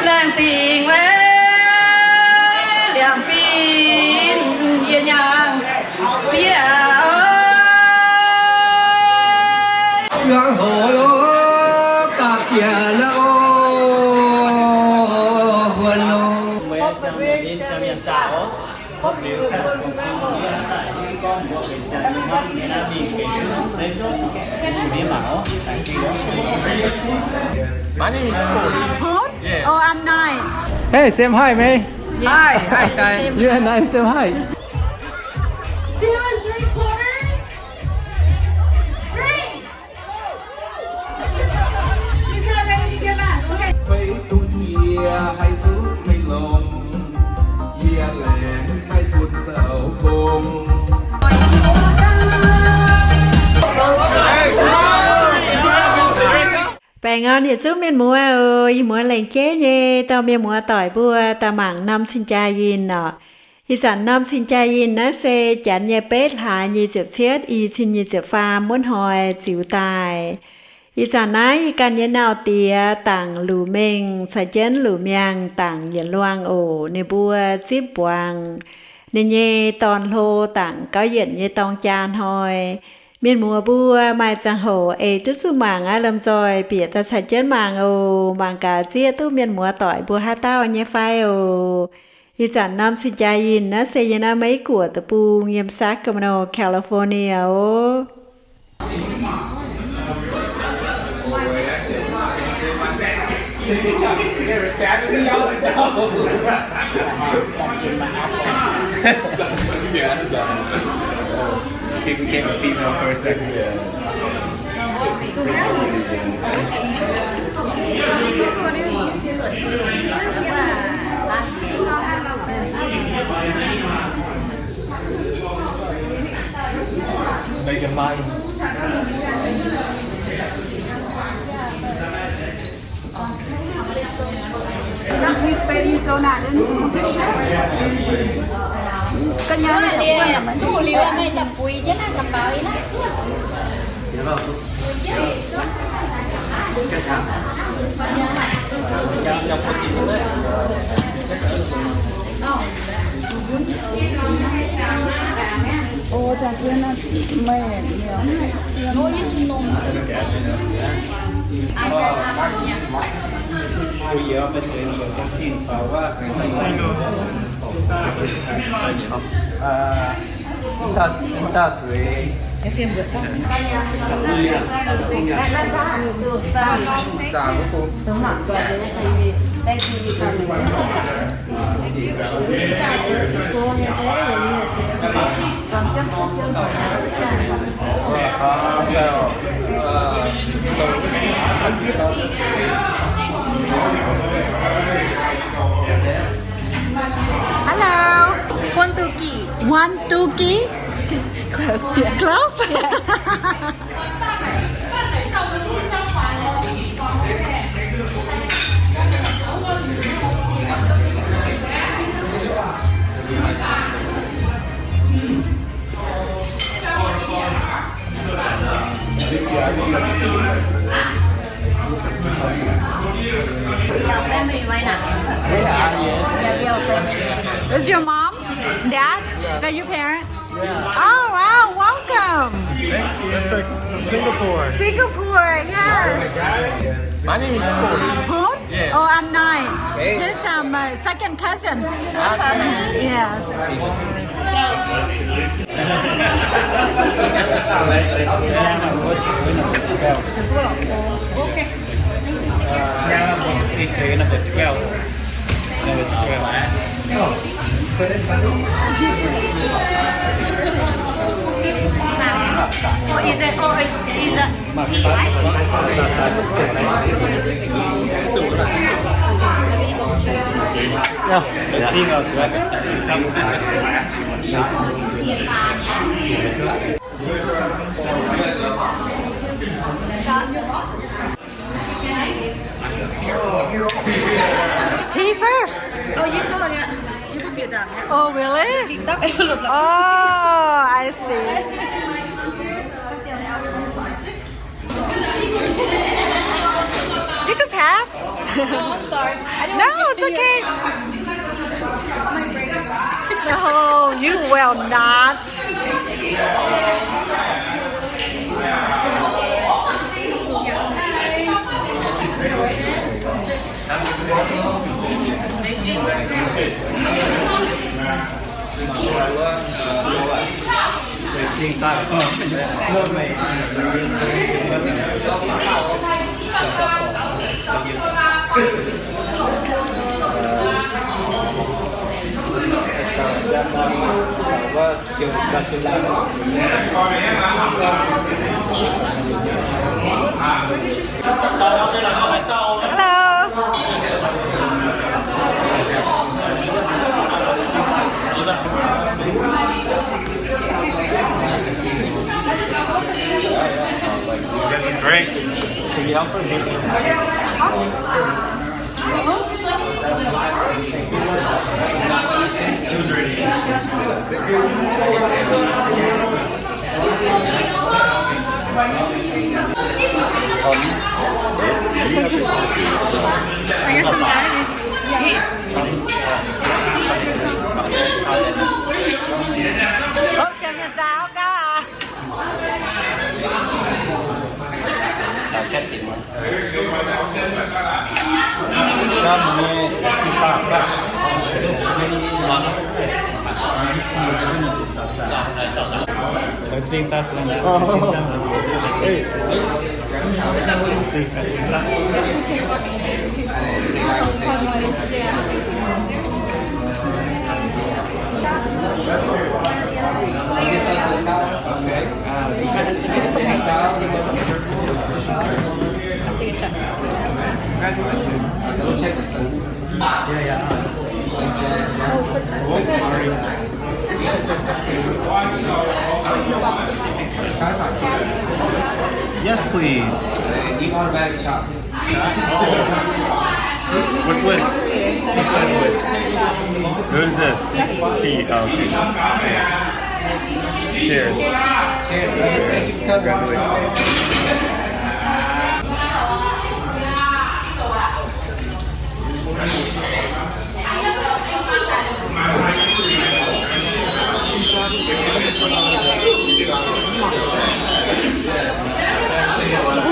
Laangh zingh wuov, liangx-binc yie nyangc zieqv. Yuang hoc lo, gapv zieqc lo, wuonh lo. My name is Paul. Paul? Yeah. Oh, I'm Nai. Hey, same height, man. Hi, hi, Nai. You and Nai same height. Two and three quarters. Three. She's not ready to give up. Okay. Baengh orn yietc zungv mienh muoz oc. Ih muonz lengc jeiv nyei dorh mienh muoz doic mbuo daaih mangc norm cing-jaa yinh orqc. Ih zanc norm cing-jaa yinh naaiv se janx nyei betv hlaax nyic ziepc cietv, i cin nyic ziepc faam wuov hnoi ziux daaih. Ih zanc naaiv yie ganh nyei nauz-diex Dangc Luc Mengh caux jienv Luc Miangh Dangc Yienc Luangh oc. Ninh mbuo zipv mbuangz ninh nyei dorn-hlo Dangc Gauv Yienc nyei dorng jaa hnoi. Mienh muoz mbuo maaih ziangh hoc eix duqv zuqc mangc aqv, lomh nzoih bieqc daaih caux jienv mangc oc. Mangc gaax zieqv duqv mienh muoz doic mbuo haaix dauh nyei fai oc. Ih zanc norm cing-jaa yinh naaiv se yiem naaiv Meiv Guoqv deic-bung yiem Sacramento, California oc. He became a female for a second. Yeah. Make it mine. Hello. One Dookie. One Dookie? Close. Yeah. Close? Yeah. Is your mom, dad? Is that your parent? Yeah. Oh, wow, welcome. Thank you. That's like from Singapore. Singapore, yes. My name is Paul. Paul? Yeah. Oh, I'm Nai. Hey. He's, um, my second cousin. Awesome. Yes. Now I'm on page number twelve. Number twelve. Oh, is it? Oh, is, is it? Tea first. Oh, you told her. You put it down. Oh, really? Oh. You can pass. Oh, I'm sorry. I didn't No, want to it's continue. Okay. My break. No, you will not. Hello. You guys look great. Can you help her? Yes, please. What's with? What's with? Who is this? T. Oh, T. Cheers. Cheers. Congratulations.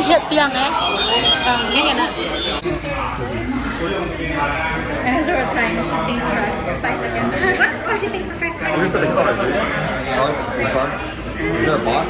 Hietv biangh aqv. After a time, she thinks for, like, five seconds. What? What do you think for five seconds? Wait for the card, dude. Card? The card? Is there a box?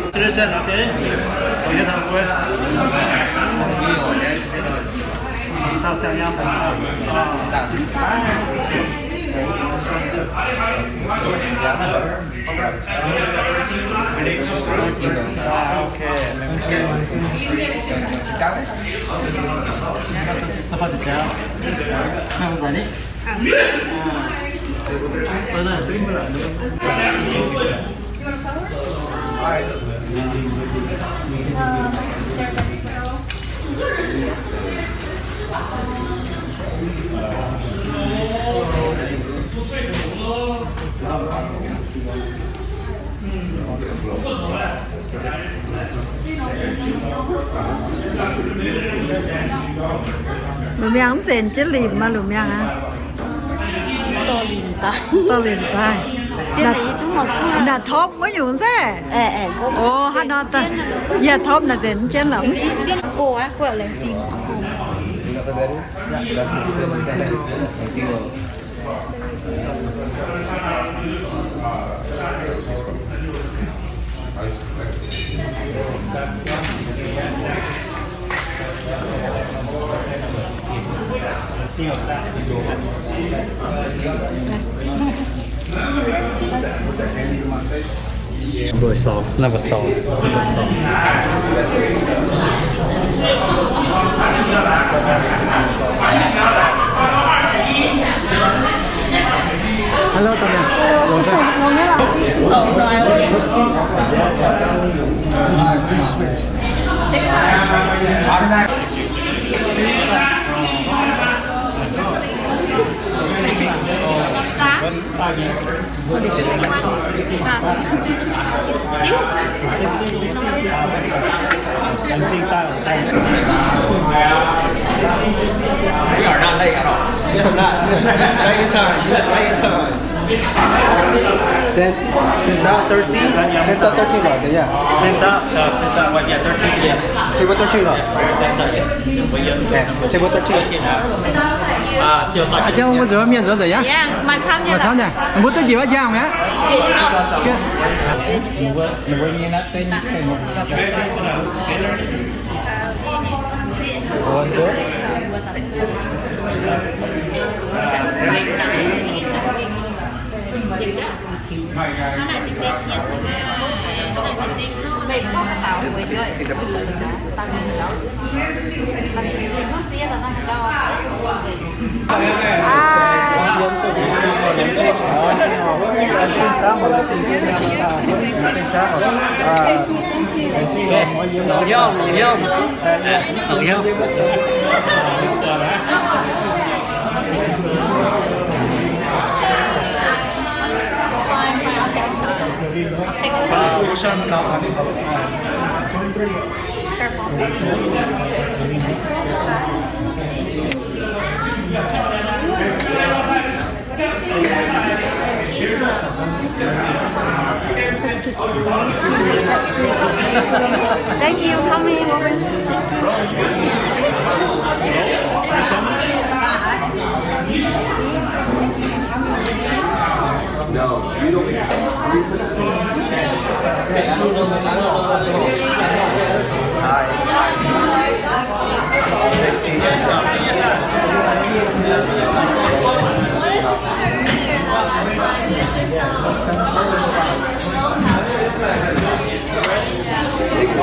Lungh miangh mv zeiz jienv limc maah, lungh miangh aqv. Dorh limc daaih. Dorh limc daaih. Naaic topv wuov nyungc nzengc. O, hnangv nor, yaac topv naaic nzengc mv jienv lorqc. Number six, number six, number six. Hello, Tony. Hello. Hello. Hello. Hello. Hello. Take your time. So did you make one? We are not late at all. It's not. Right in time. Right in time. Send, send out thirteen? Send out thirteen rồi, yeah. Send out, uh, send out, what, yeah, thirteen, yeah. Send out thirteen rồi. Okay, send out thirteen. Aa, qiemx mbuo nzuonx mienh nzuonx nzengc aqv. Maaih camv nyei. Mbuo duqv njiec wuov njang mi'aqv. Thank you, coming over. No, we don't.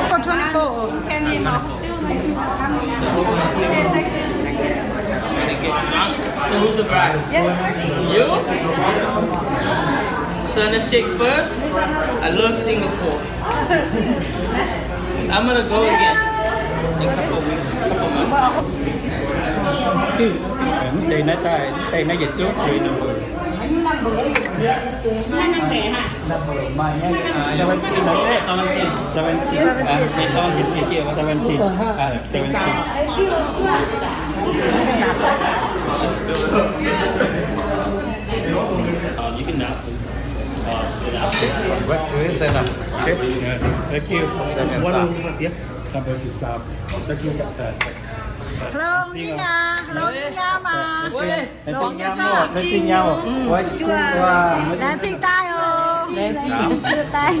For twenty-four. So who's the bride? You? So let's shake first. I love Singapore. I'm gonna go again in a couple of weeks, couple months. Dude, they not that, they not yet so free number. Seventeen, seventeen, seventeen. Seventeen. Seventeen. Ah, seventeen. Congratulations. Okay. Thank you. One of the, yep. Thank you. Hello, Nginh aa. Hello, Nginh aa maah. Laengz zingh nyei, laengz zingh nyei. Laengz zingh daaih oc. Laengz zingh daaih.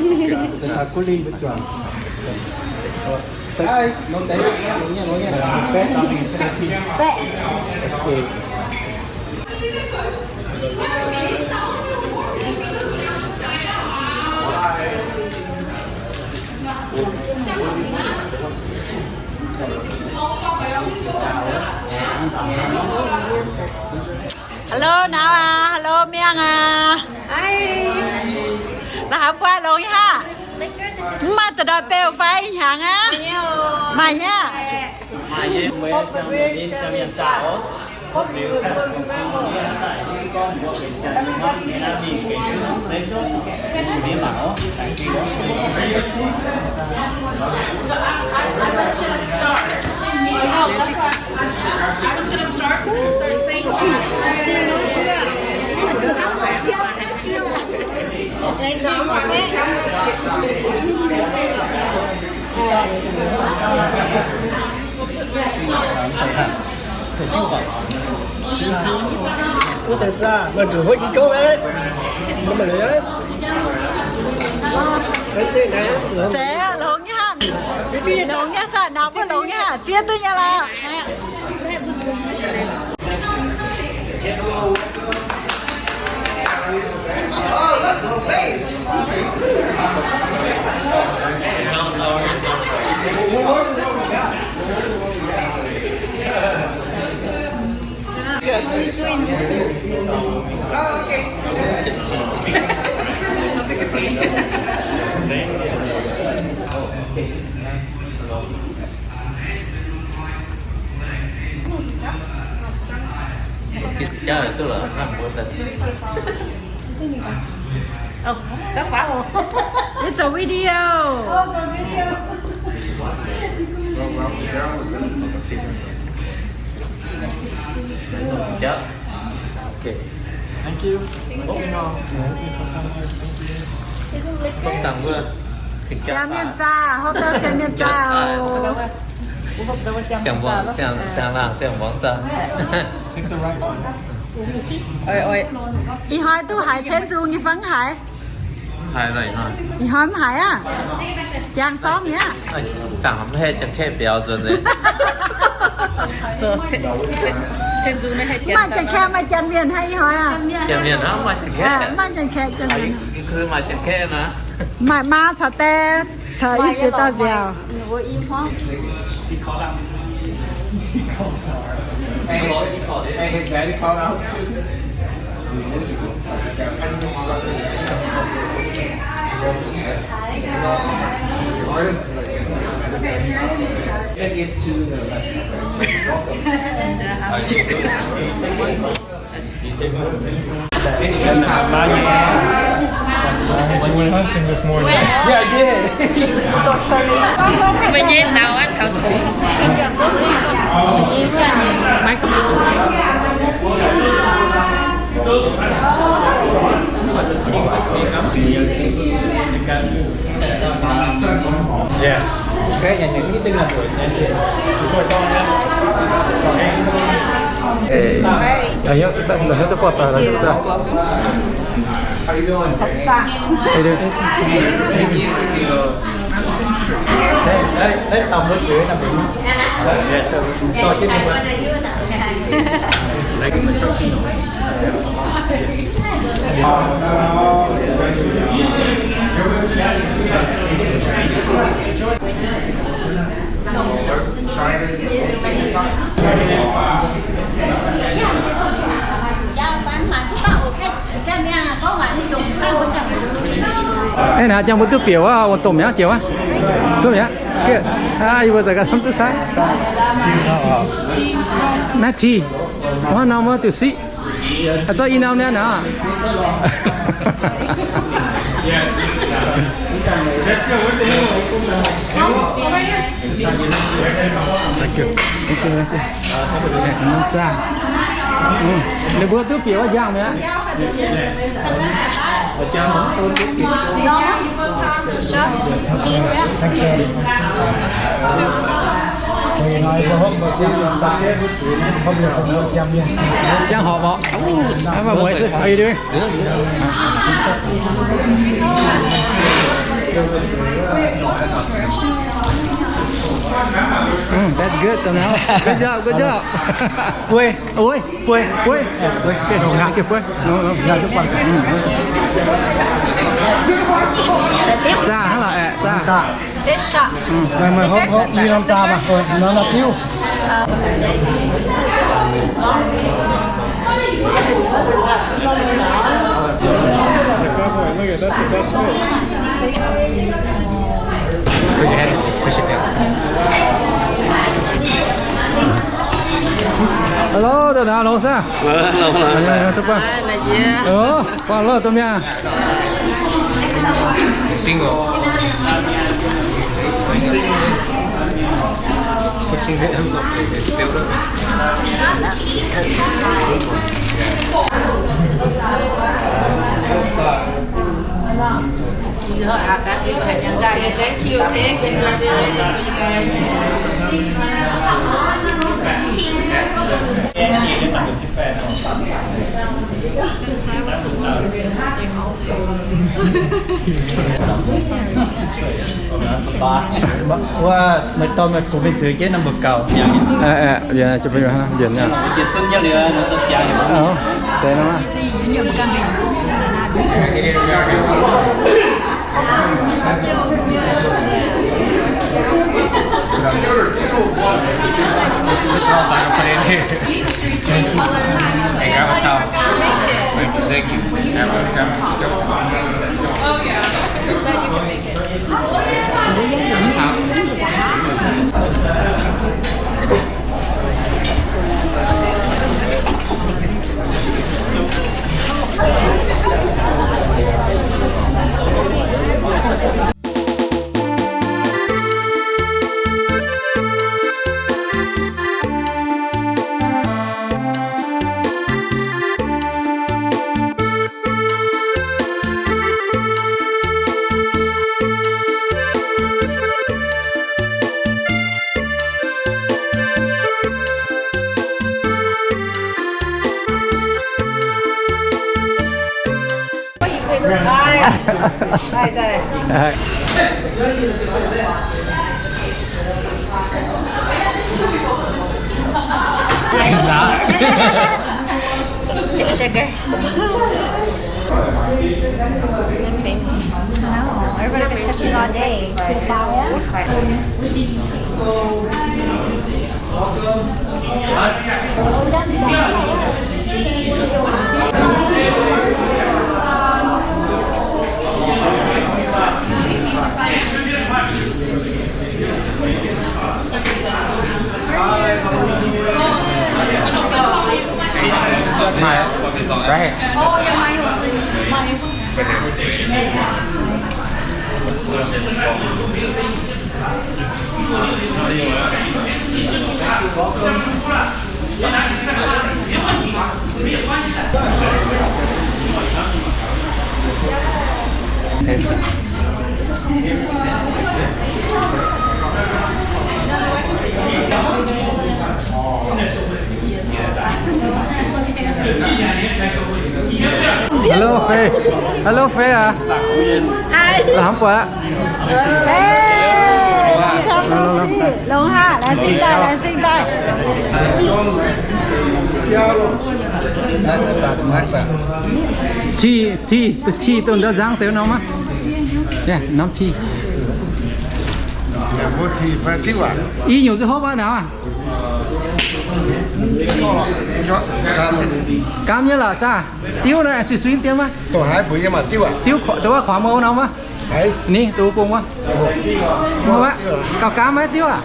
Baeqc. Baeqc. Hello, nau aa. Hello, miang aa. La'haux mbuo longx nyei haav. Mv maaih da'ndorpc beu fai hnyangx aqv? Maaih nyei aqv. Zeiz longx nyei haav. Longx nyei saah, naux mbuo longx nyei haav, ziev duqv nyei lorqc. Ôi, các bác ơi. It's a video. Oh, it's a video. Okay. Thank you. Thank you. Siang mienh zaah, hopv dauh siang mienh zaah oc. Siang-muangz, siang-laangh, siang-muangz zaah. Take the right one. Ih hnoi duqv haiz cen nzung nyei fai haiz? Haiz lorqc ih hnoi. Ih hnoi mv haiz aqv. Jangx sormv mi'aqv. Dangc mv haih Janx-Kaeqv biaux nzuonx. Maaih Janx-Kaeqv maaih Janx Mienh haiz ih hnoi aqv. Janx Mienh hnangv maaih Janx-Kaeqv. Maaih Janx-Kaeqv, Janx Mienh. Maaih Janx-Kaeqv naaic. Maaih maa caux die caux i ziex dauh nziaauc. She went hunting this morning. Yeah, I did. Mbuo nyei nau aqv, taux Yeah. Ê, ê, hiếu, hiếu, hiếu, hiếu, hiếu, hiếu, Hey, hey, hey, chào mừng chị. Ê, naaiv jangx mbuo duqv bieqc wuov, wuov domh mi'aqv, jiex wuov. Cuotv mi'aqv. Aa, yie mbuo za'ganh camv duqv cai. Naaiv tea. One normal to six. Aa, zorqv i norm naaiv naaic. Ninh mbuo duqv bieqc wuov njang mi'aqv. Njang horpc orqc. How you doing? Mm, that's good, Dom Nau. Good job, good job. Ui, ui, ui, ui. Zaah hnangv lorqc, aqc zaah. Maiv, maiv, hopv, hopv, i norm zaah maah, norm norm diuv. Look at, that's the best fit. Put your head in, push it down. Hello, Dom Nau, hello, sir. Hello, hello, hello. Hello, hello. Hello, hello, Dom Nau. Single. Thank you, thank you. Wuov, meih dorh meih gux mingh zueiz jienv number gauh. Aa, aa, mbienc, mbienc, mbienc. Aa, zeiz nor maah. Hey, grab a towel. Thank you. Grab a, grab a, grab a towel. Grab a towel. It's not. It's sugar. Okay. No, everybody been touching all day. Right. Hello, Faye. Hello, Faye. Hi. La'haaix buatc? Hey. Longx haic, longx haic, laengz zingh daaih, laengz zingh daaih. Tea, tea, tea, dongh nzangv deix norm maah? Yeah, norm tea. Mbuo tea fai diuv aqv? I nyungc zuqc hopv aqv naaic. Gaam nyei lorqc zaah. Diuv naaic suiv-suiv dien maah? Dongh haaix mbuox yie mangc diuv aqv? Diuv dongh wuov kuangx mouh norm maah? Ni, dongh bung wuov. Mouh aqv. Gauh gaam maiv diuv aqv?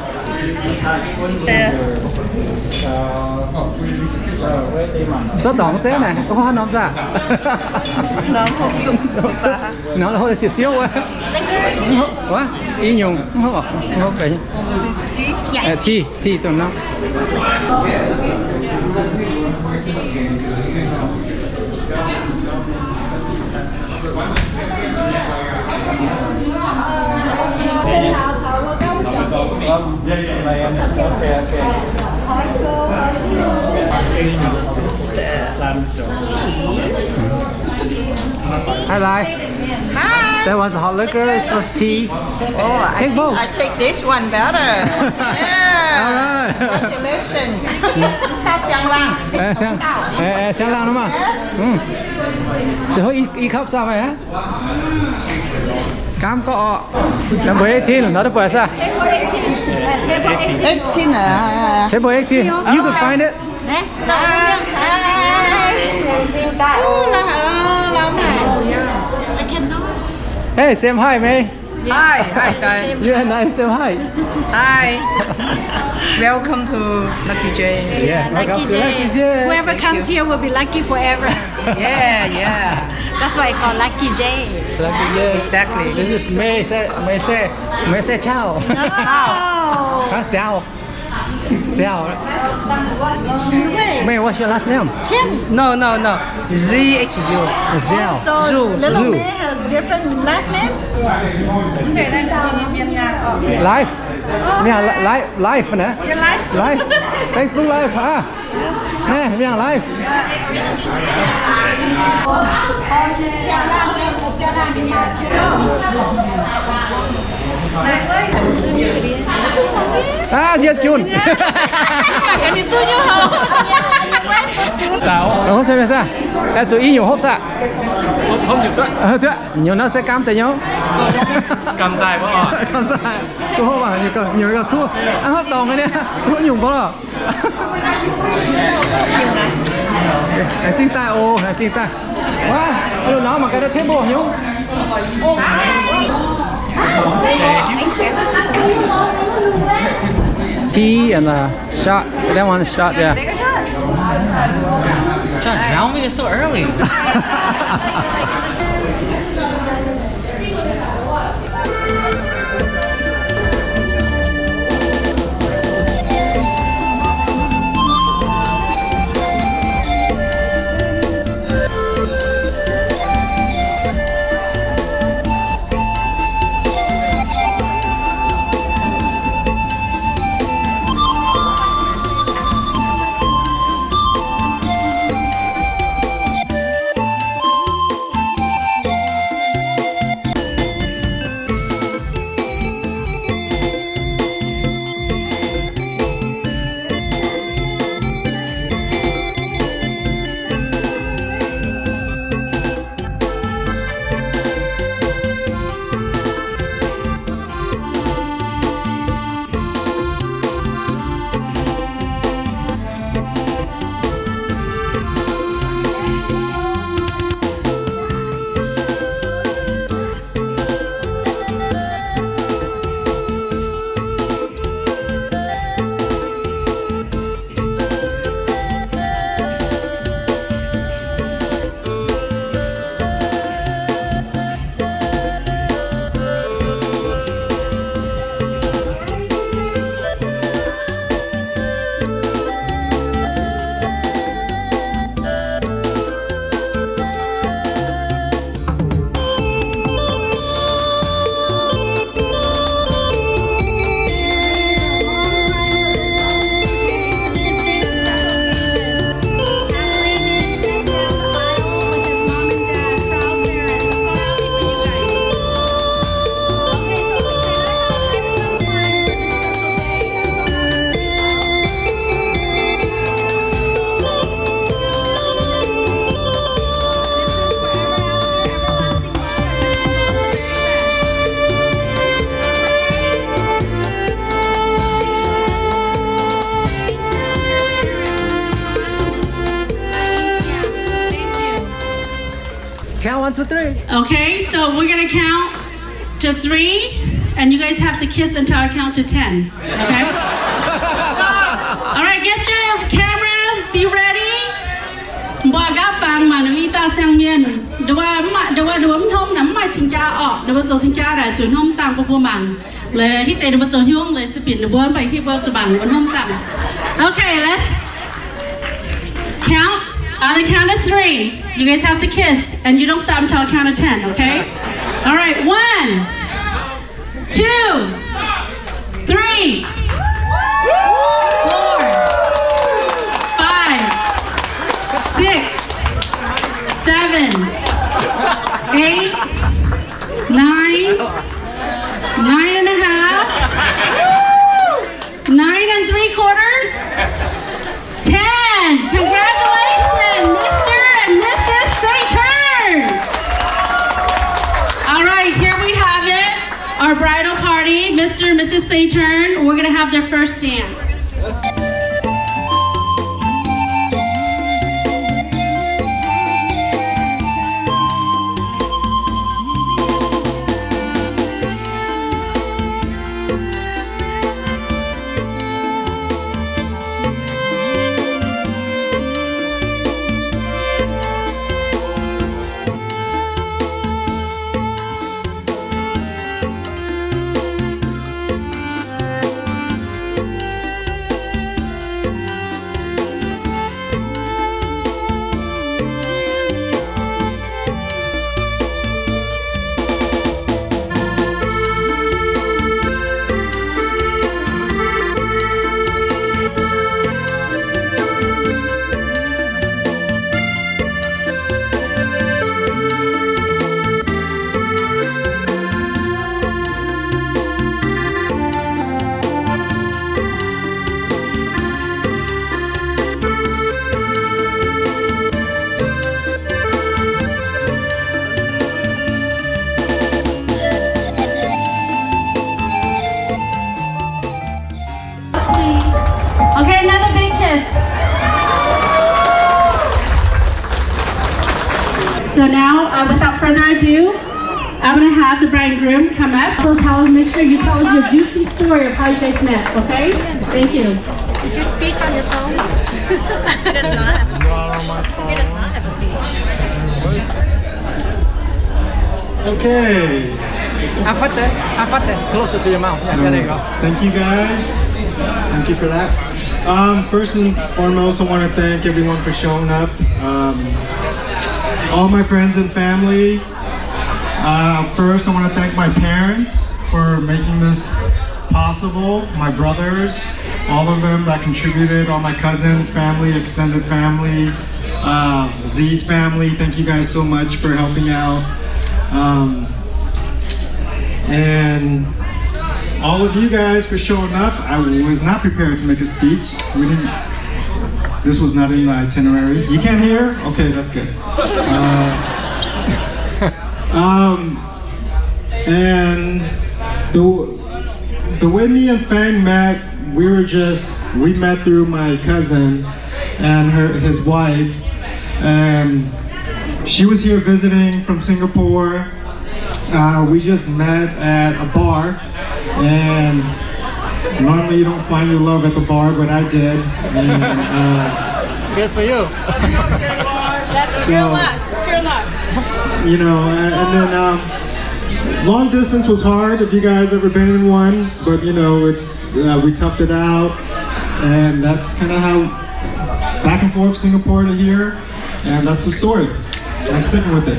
Zorqv dorngx zeiv naaic, wuov norm zaah. Norm hopv siouc siouv wuov. Wuov, i nyungc, mv hopv, mv hopv. Tea, tea dongh norm. Hi, Lai. Hi. That one's hot liquor, this one's tea. Oh, I take both. I think I take this one better. Yeah. All right. Congratulations. 大香浪。哎，香，哎，哎，香浪了吗？嗯。最后一，一 cup 上来啊。 Gaam gorqv orqc. Number eighteen, not the best ah. Eighteen ah. Table eighteen. You could find it. Hey, same height, man. Hi, hi, Jai. You and I same height. Hi. Welcome to Lucky J. Yeah, welcome to Lucky J. Whoever comes here will be lucky forever. Yeah, yeah. That's why I call Lucky J. Lucky J. Exactly. This is Mei Se, Mei Se, Mei Se Chow. No. Huh? Zhao. Zhao. Mei, what's your last name? Chen. No, no, no. Z H U. Zhao. Oh, so Zhu, Little Zhu. Mei has different last name? Live. Yeah, li-, live, live naaic. Live. Facebook live ah. แม่ เวียง live. อ่า เจียจุน Ih nyungc hopv saah? Duqv, nyungc naaiv se gaam deix nyei. Gaam zaih, gaam zaih. Kuv hopv aqv, nyungc gauh kuv. Aa, hopv dorngc nyei, kuv nyungc mbuo lorqc. Laengz zingh daaih oc, laengz zingh daaih. Waac, loz-nor mangc gaax naaiv table hnyouv. Tea and a shot. That one shot, yeah. John, Xiaomi is so early. One, two, three. Okay, so we're gonna count to three, and you guys have to kiss until I count to ten. Okay? All right, get your cameras, be ready. Mbuo gapv fangx mangc ninh mbuo i dauh siang-mienh. Nduov, nduov, nduov mv hnamv naaic mv maaih cing-jaa orqc. Nduov zoux cing-jaa naaic zuqc hnamv dangh bun mbuo mangc. Laaix hitv deix ninh mbuo zoux hnyouv laaix se binc ninh mbuo mv baac hitv mbuo zuqc mangc ninh mbuo hnamv dangh. Okay, let's count. On the count of three, you guys have to kiss, and you don't stop until I count to ten, okay? All right, one, two, three, four, five, six, seven, eight, nine, nine and a half, nine and three quarters, ten. Congratulations, Mister and Missus Saturn. All right, here we have it. Our bridal party, Mister and Missus Saturn. We're gonna have their first dance. Okay, another big kiss. So now, uh, without further ado, I'm gonna have the bride and groom come up. So tell us, make sure you tell us your juicy story of how you guys met, okay? Thank you. Is your speech on your phone? He does not have a speech. He does not have a speech. Okay. Closer to your mouth. Yeah, there you go. Thank you, guys. Thank you for that. Um, first and foremost, I wanna thank everyone for showing up. Um, all my friends and family. Uh, first, I wanna thank my parents for making this possible, my brothers, all of them that contributed, all my cousins, family, extended family, uh, Z's family, thank you guys so much for helping out. Um, and all of you guys for showing up. I was not prepared to make a speech. We didn't, this was not in the itinerary. You can't hear? Okay, that's good. Uh, um, and the, the way me and Fang met, we were just, we met through my cousin and her, his wife. And she was here visiting from Singapore. Uh, we just met at a bar, and normally you don't find your love at the bar, but I did. And, uh, Good for you. That's pure luck. Pure luck. You know, and, and then, um, long distance was hard. If you guys ever been in one, but, you know, it's, uh, we toughed it out, and that's kinda how back and forth Singapore to here, and that's the story. I'm sticking with it.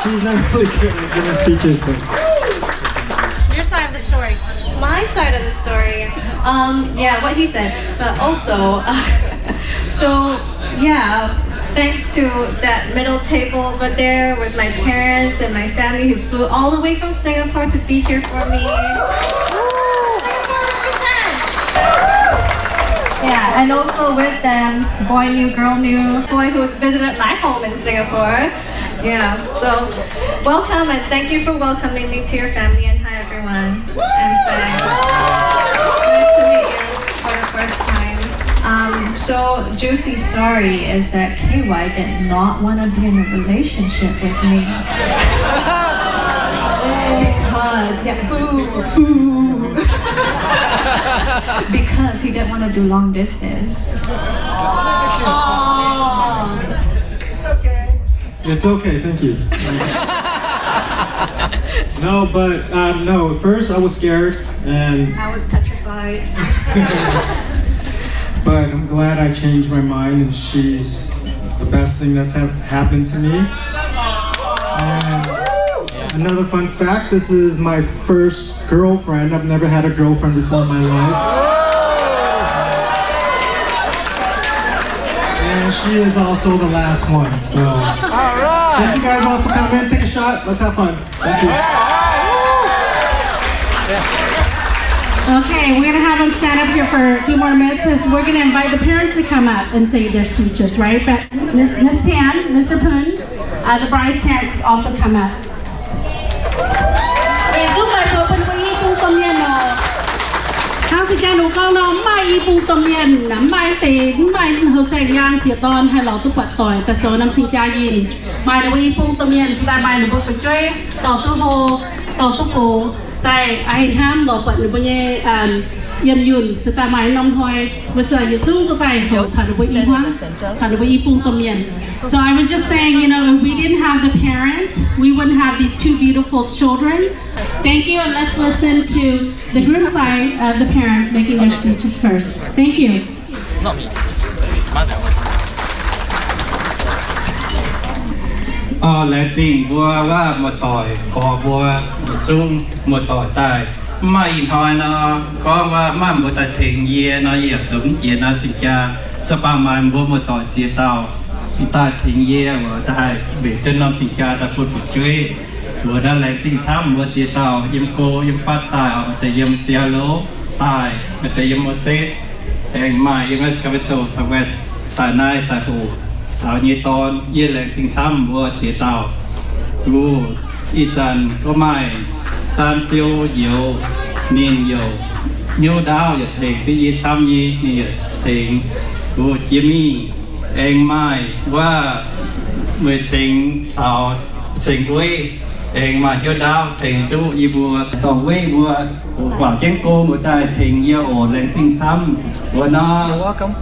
She's not really good at giving speeches, but your side of the story. My side of the story. Um, yeah, what he said. But also, so, yeah, thanks to that middle table over there with my parents and my family who flew all the way from Singapore to be here for me. Yeah, and also with them, boy new, girl new, boy who's visited my home in Singapore. Yeah, so welcome and thank you for welcoming me to your family, and hi everyone. I'm Fang. Nice to meet you for the first time. Um, So, juicy story is that K Y did not want to be in a relationship with me. Because, yeah, boo, boo. Because he didn't want to do long distance. Aw. It's okay, thank you. No, but, uh, no, first I was scared and I was petrified. But I'm glad I changed my mind, and she's the best thing that's hap- happened to me. And another fun fact, this is my first girlfriend. I've never had a girlfriend before in my life. And she is also the last one. So, thank you guys all for coming in. Take a shot. Let's have fun. Thank you. Okay, we're gonna have them stand up here for a few more minutes, 'cause we're gonna invite the parents to come up and say their speeches, right? But Miss, Miss Tan, Mister Poon, uh, the bride's parents also come up. Mbuo yietc zungv maaih mbuo bun mbuo i bung domh mienh oc. Hnangv cing-jaa ninh mbuo gorngv nor, mv maaih i bung domh mienh, mv maaih deix, mv maaih houh saeng-yaang sieqv dorn haih lorz duqv buatc doic daaih zoux norm cing-jaa yinh. Maaih ninh mbuo i bung domh mienh, cingx daaih maaih ninh mbuo fu'jueiv dorh duqv hlo, dorh duqv gox daaih, a'hnamv lorz buatc ninh mbuo nyei yiem yunh, cingx daaih maaih norm hnoi mbuo yietc zungv duqv daaih houc caux ninh mbuo i hmuangv, caux ninh mbuo i bung domh mienh. So I was just saying, you know, if we didn't have the parents, we wouldn't have these two beautiful children. Thank you, and let's listen to the groom side of the parents making their speeches first. Thank you. Laengz zingh mbuo wuov muoz-doic gorx mbuo yietc zungv muoz-doic daaih. Mv maaih ih hnoi nor, gorngv wuov maaih mbuo daaih tengx yie nor, yie yaac zoux mv jiex nor cing-jaa. Za'gengh maaih mbuo muoz-doic ziex dauh daaih tengx yie, wuov daaih haih mbenc jienv norm cing-jaa daaih bun fu'jueiv. Wuov naaiv laengz zingh camv mbuo ziex dauh yiem go yiem fatv daaih, maaih deix yiem Seattle daaih, maaih deix yiem Moses, aengx maaih yiem Sacramento, Southwest daaih naaiv daaih hoqc taux nyei dorn. Yie laengz zingh camv mbuo ziex dauh. Wuov ih zanc gorngv maaih Saan Ziou youz, ninh youc hnyouv ndaauv yaac tengx duqv yie camv nyei, ninh yaac tengx wuov jiex mingh. Aengx maaih wuov Meih Ceng caux Ceng Weiv, aengx maaih hnyouv ndaauv tengx duqv yie mbuo dorh Weiv mbuo guangc jienv gong wuov daaih tengx yie oc. Laengz zingh camv. Wuov nor,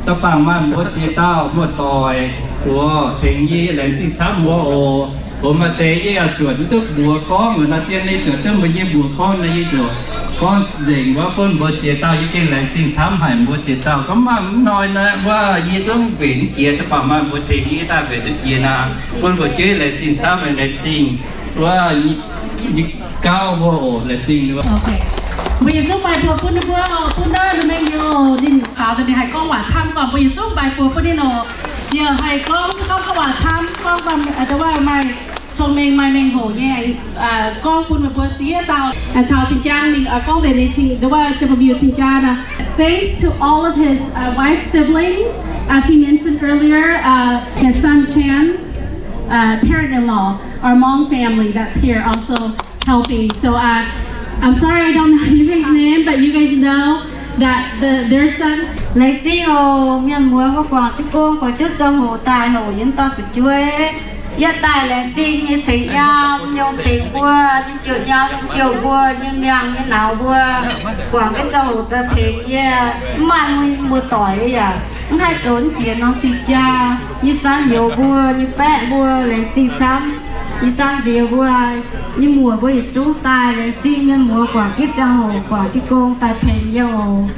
da'faanh maaih mbuo ziex dauh muoz-doic wuov tengx yie, laengz zingh camv mbuo oc. Mbuo maaih deix yie yaac zuotc mv duqv mbuox gorngv, wuov nor zien ninh zuotc duqv mbuo nyei mbuox gorngv nor, yie zuqc gorngv nzengc wuov bun mbuo ziex dauh. Yie gengh laengz zingh camv haic mbuo ziex dauh. Gorngv maaih mv hnoi naaiv wuov yie zungv mbenc mv jiex, da'faanh maaih mbuo tengx yie daaih mbenc duqv jiex naaic, bun fu'jueiv laengz zingh camv, laengz zingh wuov gauh mbuo oc, laengz zingh. Mbuo yietc zungv mbaix buoz bun ninh mbuo, bun naaiv ninh mengh youz, ninh faaux daaih ninh haih gorngv waac camv, gorngv mbuo yietc zungv mbaix buoz bun ninh oc. Yie haih gorngv, gorngv, gorngv waac camv, gorngv, gorngv maaih cong-mengh maaih mengh hoc nyei, gorngv bun meih mbuo ziex dauh. Caux cing-jaa ninh gorngv deix ninh cing, wuov ziepc hmz cing-jaa naaic. Thanks to all of his, uh, wife's siblings, as he mentioned earlier, uh, his son Chan's, uh, parent-in-law, our Hmong family that's here also helping. So, uh, I'm sorry I don't know your guys' name, but you guys know that the, their son. Laengz zingh oc, mienh muoz mbuo guangc jienv gong, guangc jienv ziangh hoc daaih hoqc yie dauh fu'jueiv. Yie daaih laengz zingh nyei ceng nyaam nyei ceng mbuo, nyei jouh nyaam nyei jouh mbuo, nyei miangh nyei nauz mbuo, guangc jienv ziangh hoc daaih tengx yie. Mv maaih mbuo doic yaac mv haih zoux jiex norm cing-jaa. Nyei san youz mbuo, nyei baeqv mbuo, laengz zingh camv. Nyei san nziex mbuo, nyei muoc mbuo yietc zungv daaih, laengz zingh mienh muoz guangc jienv ziangh hoc, guangc jienv gong daaih tengx yie oc.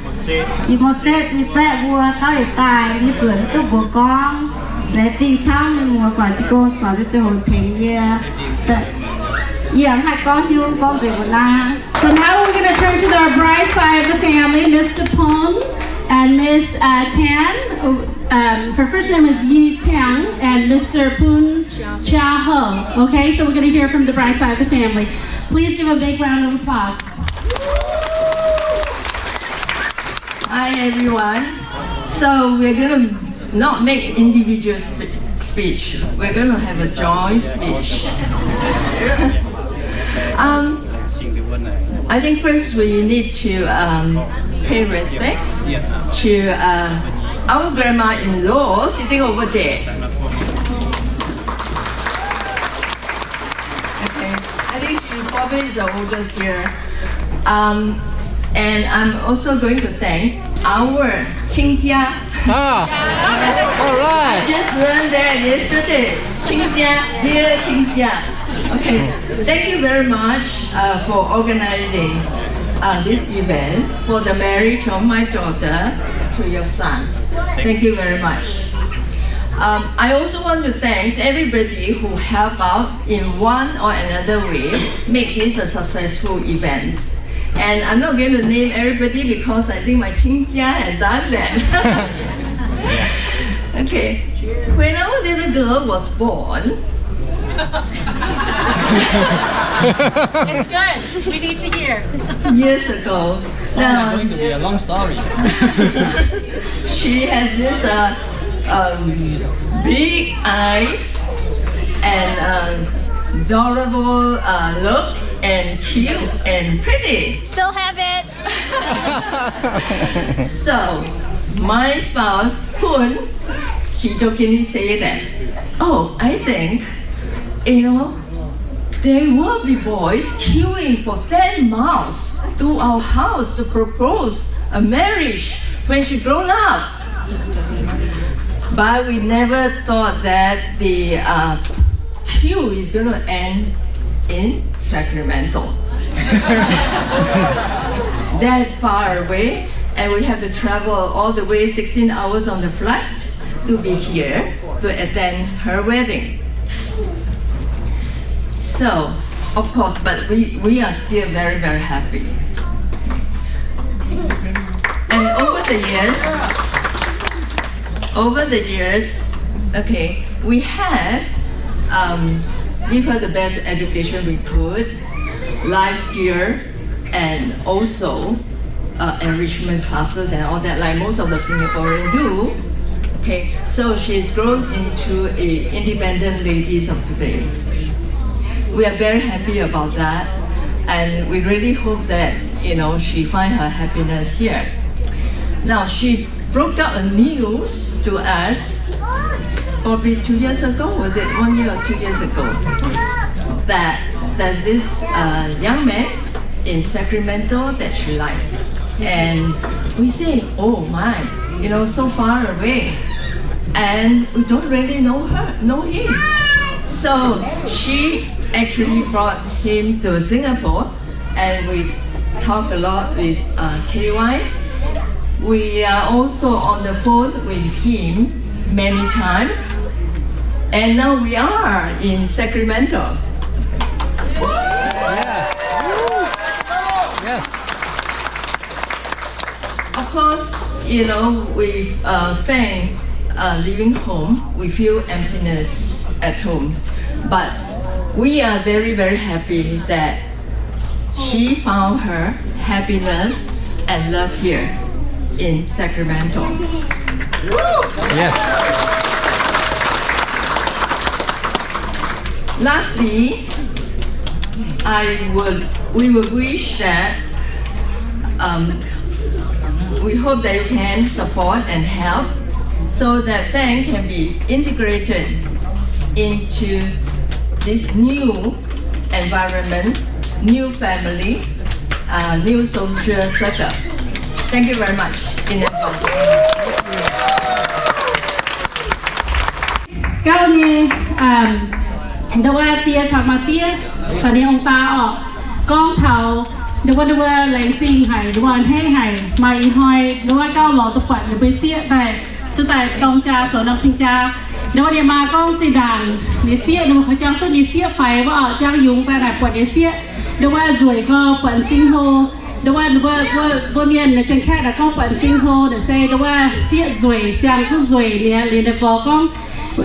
Yie Moses nyei baeqv mbuo dauh yietc daaih, yie zuotc mv duqv mbuox gorngv. Laengz zingh camv mienh muoz guangc jienv gong, guangc jienv ziangh hoc tengx yie. Yie mv haih gorngv nyungc, gorngv nzengc mbuo naaiv. So now we're gonna turn to our bride side of the family, Mister Pun and Miss, uh, Tan. Um, her first name is Yi Tiang and Mister Pun Chia Ho. Okay, so we're gonna hear from the bride side of the family. Please give a big round of applause. Hi, everyone. So we're gonna not make individual spe- speech. We're gonna have a joint speech. Um, I think first we need to, um, pay respects to, uh, our grandma-in-law sitting over there. Okay, I think she probably is the oldest here. Um, and I'm also going to thank our 亲家. Ah, all right. I just learned that yesterday. 亲家, dear 亲家. Okay, thank you very much uh, for organizing uh, this event for the marriage of my daughter to your son. Thank you very much. Um, I also want to thank everybody who helped out in one or another way make this a successful event. And I'm not going to name everybody because I think my 亲家 has done that. Okay. When our little girl was born, it's good. We need to hear. Years ago. Sounds like going to be a long story. She has this uh, um, big eyes and uh, adorable uh, look and cute and pretty. Still have it. So, my spouse, Kun, he jokingly said that, oh, I think, you know, there will be boys queuing for ten miles to our house to propose a marriage when she grown up. But we never thought that the uh, queue is going to end in Sacramento. That far away, and we have to travel all the way sixteen hours on the flight to be here to attend her wedding. So, of course, but we, we are still very, very happy. And over the years, over the years, okay, we have um, give her the best education we could, life skill, and also uh, enrichment classes and all that, like most of the Singaporeans do. Okay, so she's grown into a independent ladies of today. We are very happy about that, and we really hope that you know she find her happiness here. Now she broke out a news to us probably two years ago, was it one year or two years ago, that there's this uh, young man in Sacramento that she liked. And we say, oh my, you know, so far away. And we don't really know her, know him. So she actually brought him to Singapore and we talk a lot with uh, K Y. We are also on the phone with him many times. And now we are in Sacramento. Yes. Yes. Of course, you know, with uh, Fang uh, leaving home, we feel emptiness at home. But we are very, very happy that she found her happiness and love here in Sacramento. Yes. Lastly, I would, we would wish that, um, we hope that you can support and help so that Fang can be integrated into this new environment, new family, uh, new social circle. Thank you very much in advance. 刚才，嗯， nduov wuov diex caux maa diev, caux ninh ong-daa orqc, gorngv taux nduov wuov, nduov wuov laengz zingh haic, nduov wuov a'hneiv haic, maaih ih hnoi nduov wuov gauh lorz duqv buatc ninh mbuo sieqv daaih, duqv daaih dorng jaa zoux norm cing-jaa. Nduov wuov ninh maa gorngv zinh ndaangc ninh sieqv nduov wuov koi jangx duqv ninh sieqv faix wuov orqc, jangx yungz daaih naaic buatc ninh sieqv nduov wuov nzueic gau, buatc m'zing hlo. Nduov wuov, mbuo, mbuo, mbuo mienh janx-kaeqv naaic gorngv buatc m'zing hlo naaic se nduov wuov sieqv nzueic, ziangh duqv nzueic nyei. Liuz ninh gorx gorngv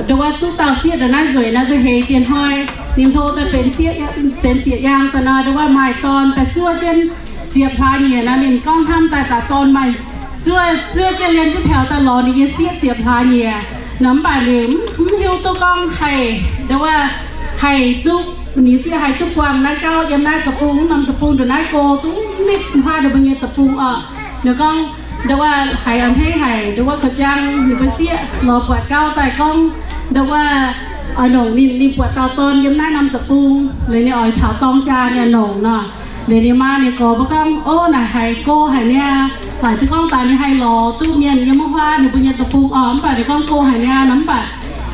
nduov wuov duqv dauh sieqv ndongc naaiv nzueic naaiv nza'heix dien hnoi ninh hlo daaih benx sieqv, benx sieqv-yaang daaih nor, nduov wuov maaih dorn daaih zuov jienv ziepc hlaax nyieqc nor, ninh gorngv hnamv daaih daaih dorn maaih zuov, zuov jienv liemh jienv taux daaih lorz ninh nyei sieqv ziepc hlaax nyieqc nor. Mv baac ninh mv hiuv duqv gorngv haih nduov wuov, haih duqv, ninh sieqv haih duqv buangh naaiv gauh yiem naaiv deic-bung, norm deic-bung ndongc naaiv go zungv nitv hnangv ninh mbuo nyei deic-bung orqc. Ninh gorngv Nduov wuov haiz a'hneiv haic, nduov wuov ga'jang ninh mbuo sieqv lorz buatc gauv daaih gorngv, nduov wuov oix longc ninh, ninh buatc dauh dorn yiem naaiv norm deic-bung, liuz ninh oix caux dorng jaa ninh longc nor. Liuz ninh maa ninh gorx mbuo gorngv, ov, naaic haiz go haic niaa, laaic duqv gorngv daaih ninh haih lorz duqv mienh yiem wuov huaav ninh mbuo nyei deic-bung oc, mv baac ninh gorngv go haic niaa nor, mv baac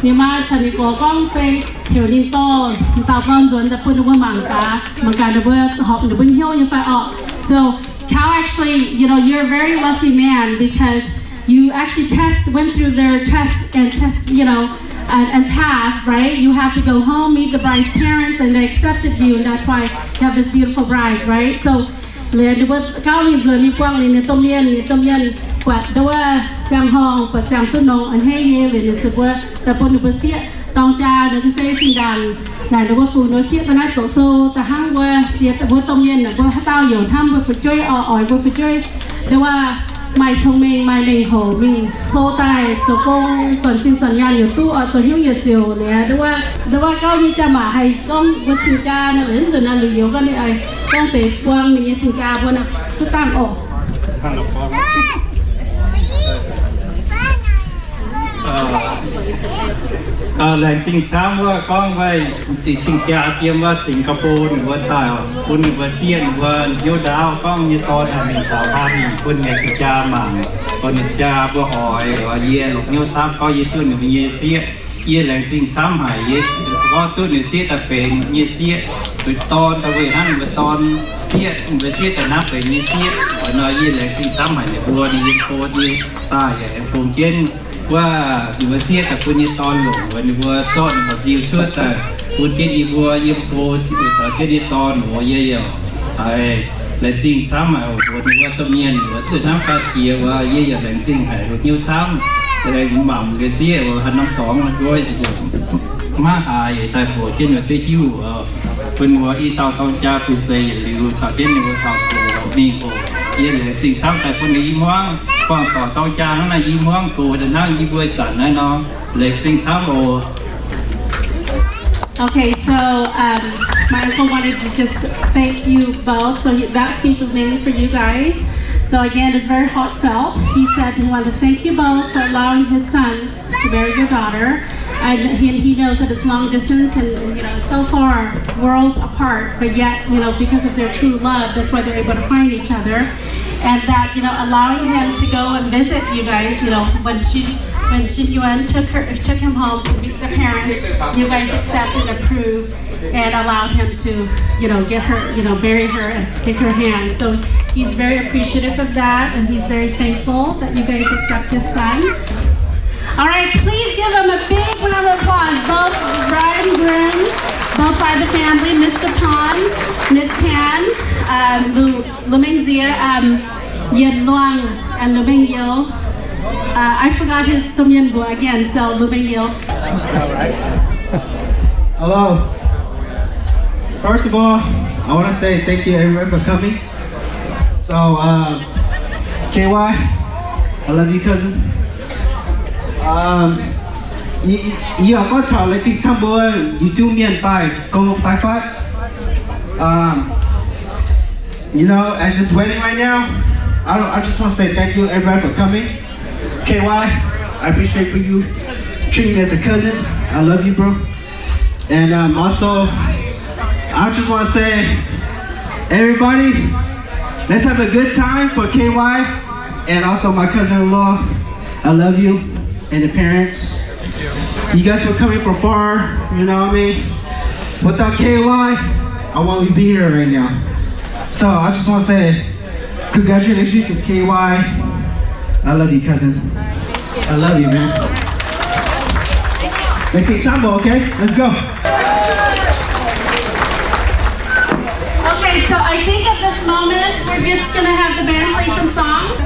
ninh maa caux ninh gorx gorngv se heuc ninh dorh dauh dorn nzuonx daaih bun ninh mbuo mangc gaax, mangc gaax ninh mbuo horpc ninh mbuo hnyouv nyei fai oc. So Cal, actually, you know, you're a very lucky man because you actually test, went through their test and test, you know, and, and passed, right? You have to go home, meet the bride's parents, and they accepted you, and that's why you have this beautiful bride, right? So, liuz ninh mbuo gauv mingh nzuonx mingh buangh ninh, ninh domh mienh, ninh domh mienh buatc nduov wuov ziangh horngh, buatc ziangh duqv nongx a'hneiv nyei, liuz ninh se mbuo daaih bun ninh mbuo sieqv dorng jaa ninh se zinh ndaangc naaic ninh mbuo fungx ninh mbuo sieqv daaih naaiv doqc sou daaih hnangv mbuo ziex mbuo domh mienh naaic mbuo haaix dauh youc hnamv mbuo fu'jueiv oc, oix mbuo fu'jueiv nduov wuov maaih cong-mengh maaih mengh hoc mingh hlo daaih zoux gong, zornc zinh zornc nyaanh youc duqv oc, zoux hnyouv youc ziouc liuz nduov wuov, nduov wuov gauv nyei jaa-maac haih gorngv mbuo cing-jaa naaiv, liuz nzunc naaiv liuz youz gorngv ninh oix gorngv deix buang ninh nyei cing-jaa mbuo naaic zuqc dangh oc. Laengz zingh camv wuov gorngv mbuo deix cing-jaa yiem wuov Singapore ninh mbuo daaih bun ninh mbuo sieqv ninh mbuo hnyouv ndaauv gorngv nyei dorn haih mingh taux hnangv mingh bun ninh cing-jaa mangc, bun ninh cing-jaa mbuo oix, yie longc hnyouv camv gorngv yie duqv ninh mbuo nyei sieqv. Yie laengz zingh camv haic, yie gorngv duqv ninh sieqv daaih benx nyei sieqv, benx dorn daaih weic hnangv ninh mbuo dorn sieqv, ninh mbuo sieqv daaih hnangv benx nyei sieqv. Nor yie laengz zingh camv haic ninh mbuo, ninh yiem go yie daaih yaac aengx bungx jienv wuov ninh mbuo sieqv daaih bun nyei dorn longc, ninh mbuo zorqv ninh mbuo nziu cuotv daaih bun jienv yie mbuo yiem go, caux jienv nyei dorn, yie yaac haiz laengz zingh camv haic, mbuox ninh mbuo domh mienh, mbuox zuqc hnamv ga'jiex wuov, yie yaac laengz zingh haic, longc hnyouv camv, laengz mangc ga'sieqv wuov, haaix norm dorngx maiv haaix daaih bouc jienv duqv hiuv, bun wuov i dauh dorng jaa kuh seix yietc liuz caux jienv ninh mbuo taux gox mingh oc. Yie laengz zingh camv daaih bun ninh i hmuangv, buangh doic dorng jaa hnangv naaiv i hmuangv gox daaih hnangv yie mbuo zanc naaiv nor, laengz zingh camv oc. Okay, so um, my uncle wanted to just thank you both. So he, that speech was mainly for you guys. So again, it's very heartfelt. He said he wanted to thank you both for allowing his son to marry your daughter. And he, he knows that it's long distance and, you know, it's so far, worlds apart, but yet, you know, because of their true love, that's why they're able to find each other. And that, you know, allowing him to go and visit you guys, you know, when she, when Xin Yuan took her, took him home to meet the parents, you guys accept and approve and allowed him to, you know, get her, you know, marry her and take her hand. So he's very appreciative of that, and he's very thankful that you guys accept his son. All right, please give them a big round of applause, both bride and groom, both sides of the family, Mister Pan, Miss Tan, um, Lu, Lu Meng Zia, um, Yen Luang, and Lu Meng Yo. Uh, I forgot his Tom Yen Bua again, so Lu Meng Yo. Hello. First of all, I want to say thank you everyone for coming. So, uh, K Y, I love you, cousin. Um, yie, yie, yie oix gorngv taux laengz zingh camv mbuo, yie duqv mienh daaih go daaih fatv. Um, you know, at this wedding right now, I don't, I just want to say thank you everybody for coming. K Y, I appreciate for you treating me as a cousin. I love you, bro. And um, also, I just want to say, everybody, let's have a good time for K Y and also my cousin-in-law. I love you and the parents. You guys were coming from far, you know what I mean? Without K Y, I won't be here right now. So I just want to say, congratulations to K Y. I love you, cousin. I love you, man. Let's take time, okay? Let's go. Okay, so I think at this moment, we're just gonna have the band play some songs.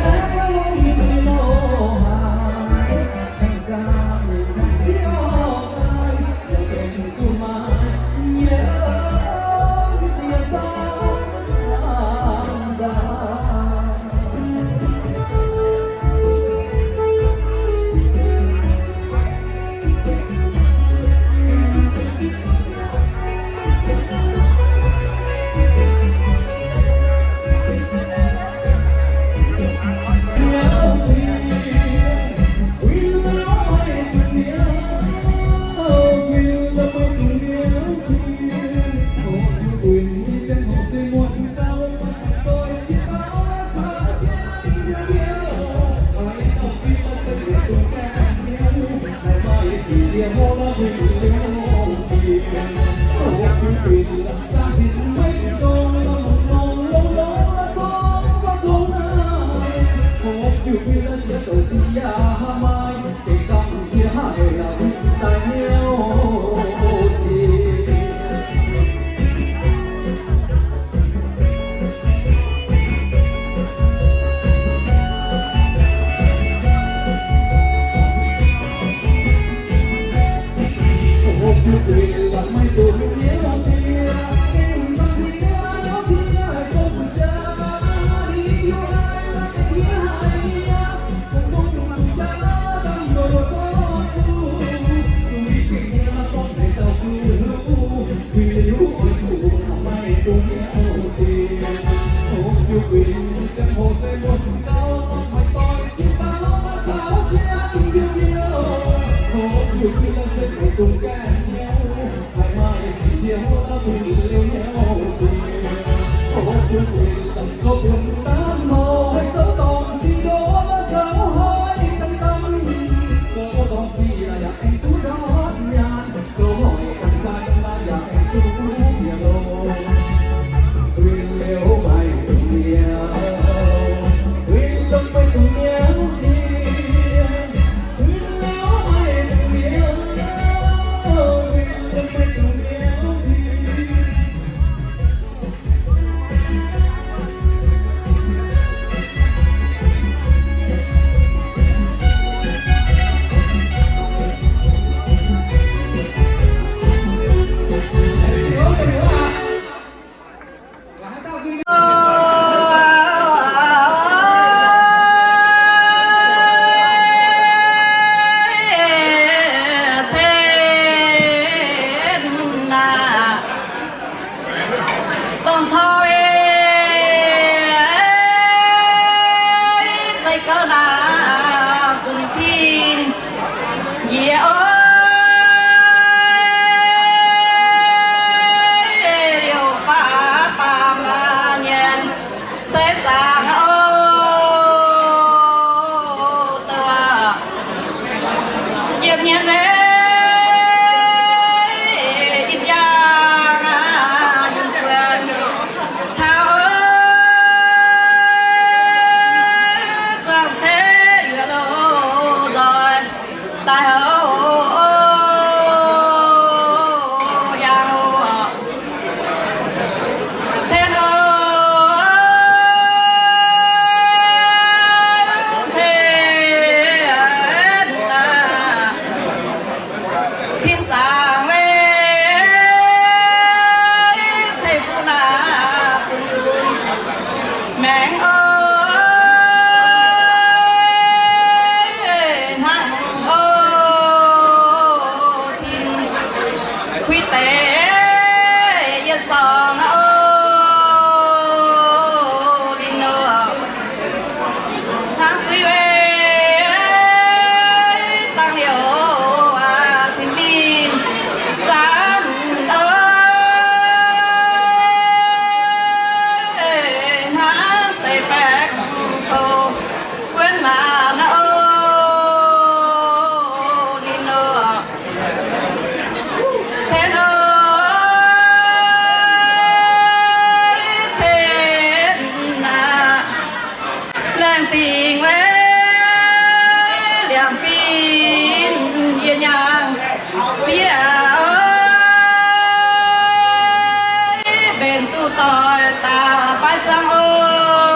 Duqv doix daaih baav zuangx oc,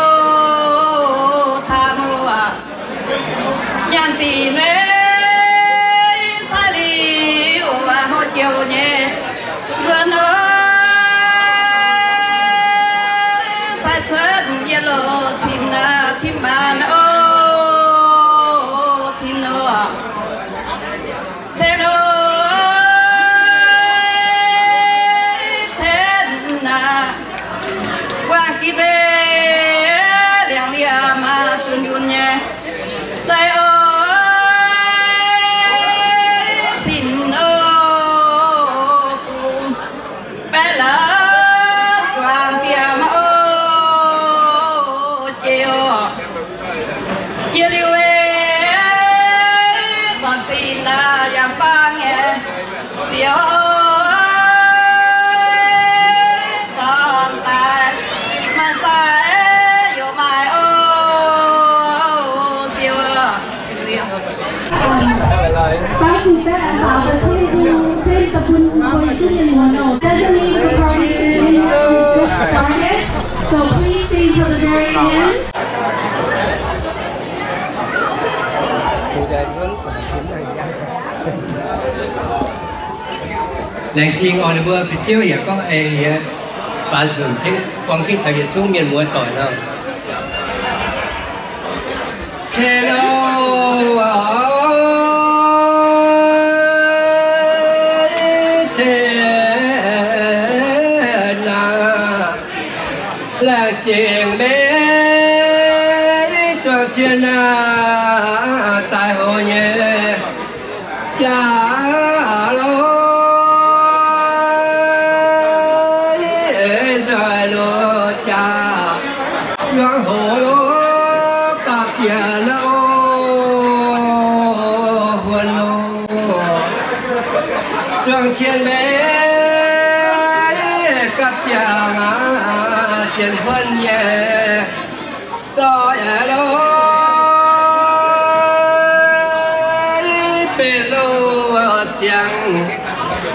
taux muoz nyaanh zinc meiv sai liuz, hlo jouh nyei nzuonx oc, sai cuotv yie loz cin aqv, tim maanc oc, cin oc. Cen oc, cen aqv, wangc gih mbeih liangx liemh maah, dunh yunh nyei. Sai oc, cin oc, bungx baeqv la'guaih bieqc maah oc, jiex oc. Yie liuz ei, zornc zinh naaiv yaac bang nyei, ziouc zornc daaih maaih sai yaac maaih oc, siou. Baav zuqc baeqc haaix deix ceng, ceng daaih bun mbuo yietc zungv mienh muoz oc. Doesn't mean the party is just started, so please stay until the very end. Laengz zingh oc, ninh mbuo fu'jueiv yaac gorngv ei yie baaux nzunc ceng buang gitv taux yietc zungv mienh muoz doic nor. Cien oc, cien aac, laengz zingh mbuo zuangx cien aac, daaih hoc nyei jaax lorqc, nzoih lorqc jaax, yuangx hoc lorqc gapv zieqc naaiv oc, huon lorqc. Zuangx cien mbuo gapv zieqc aac, sienx huon nyei dorh lorqc, benx loz ziangx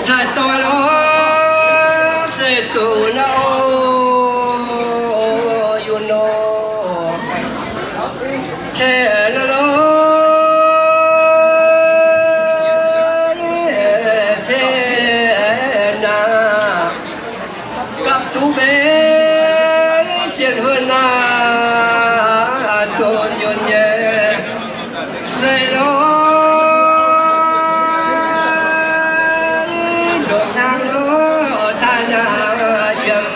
cai dorh lorqc, se zuqc naaiv oc, yunc nor. Cien lorqc, cien aac, gapv duqv mbuo sienx huon aac, dunh yunh nyei se lorqc, ndongc hnangv lorqc, taaih naaiv yiem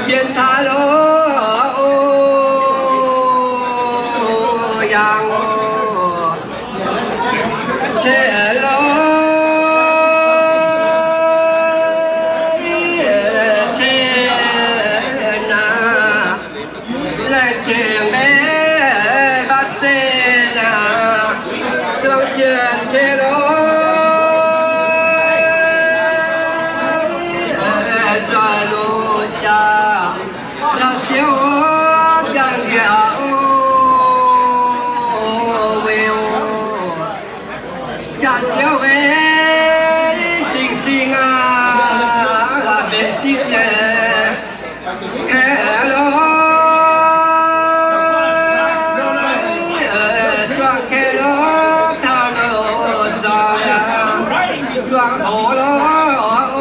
mbienx taaih lorqc, o, yangh oc. Cien lorqc, cien aac, laengz zingh mbuo mbatc sen aac, zuangx cien cien lorqc, nzoih lorqc jaax, caux siouv jangx njiec oc, weic oc. Jaax ziouv weic Singx Singx aac, benx zipv nyei kaeqv lorqc, zuangx kaeqv lorqc, taux loz-nzoih aac, yuangx hoc lorqc,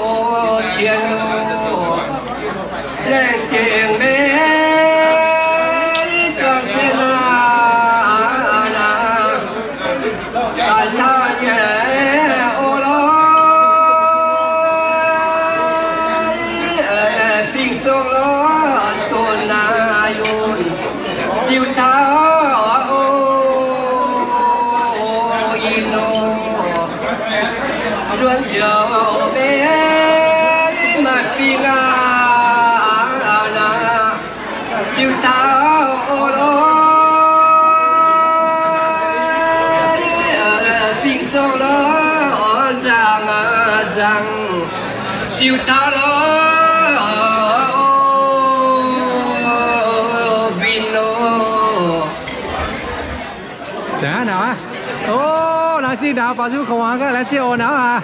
o, cien lorqc. Laengz zingh mbuo zuangx cien aac, daaih taux nyei oc lorqc, fingx-song lorqc, donx naaiv yunh ziux taux oc, yie nor. Nzuonx youc mbuo maaih fingx aac, naaiv ziux taux oc lorqc, fingx-song lorqc, nzangc aac nzangc, ziux taux lorqc, winh lorqc. Zangc hnangv naaic aqv. O, Laengz zingh ndaaux, baaux nzung kouv muangx gaax, laengz zingh oc ndaaux aac.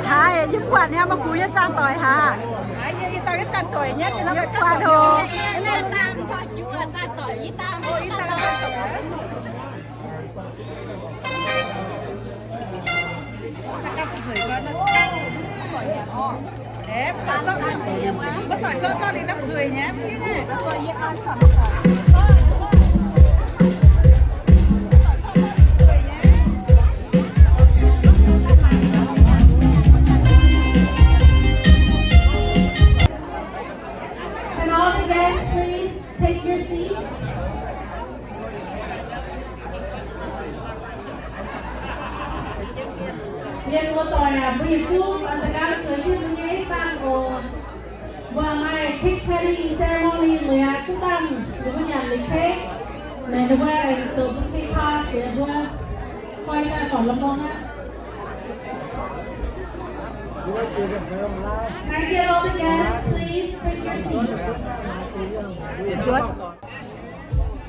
Haaix, yie buatc nyei, maiv gux yie zaangh doic haaix. Yie buatc oc. Can all the guests please take your seats? Mienh muoz-doic aac, mbuo yietc zungv da'ganh zueiz jienv mbuo nyei dangh oc. Mbuo maaih cake cutting ceremony liuz aqv, zungv dangh ninh mbuo nyanc liuz cake, ninh mbuo zoux bouquet toss liuz mbuo koi daaih form la'mong aqv. Can I get all the guests, please take your seats?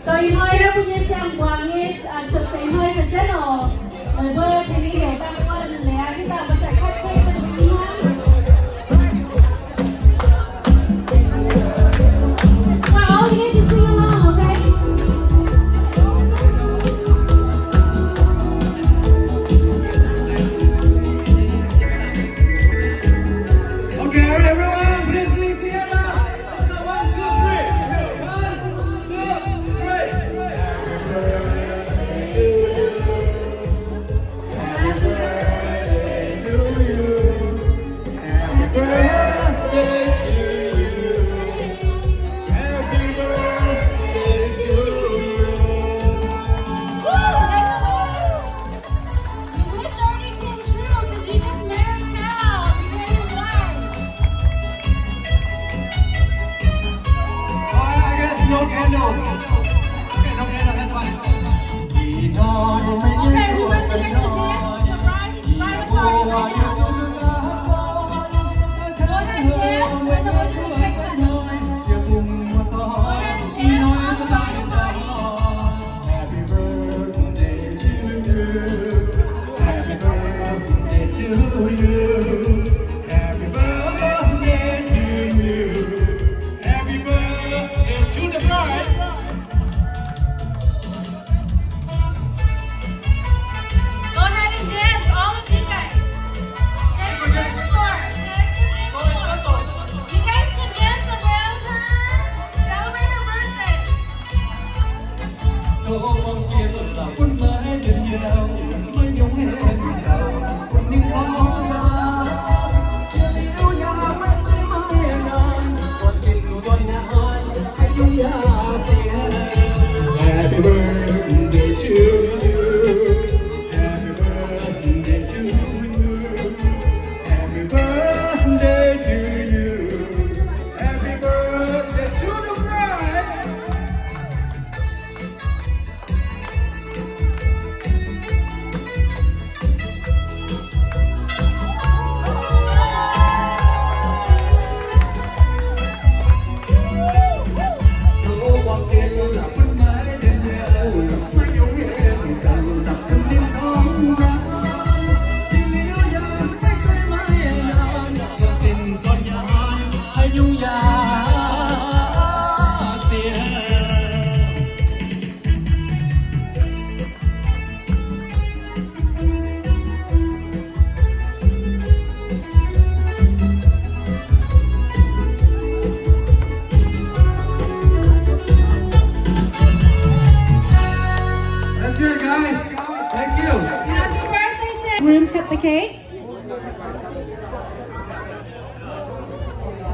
Zoux ih hnoi naaiv mbuo nyei siang-mbuangz nyei cuotv seix hnoi ga'zengv oc. Meih mbuo tengx mingh heuc dangh wuov leiz aqv, ih zanc mbuo daaih cut cake daaih mbuo nyei hnangv. Wow, you get to sing along, okay? Okay, all right, everyone, please sing together. One, two, three. One, two, three.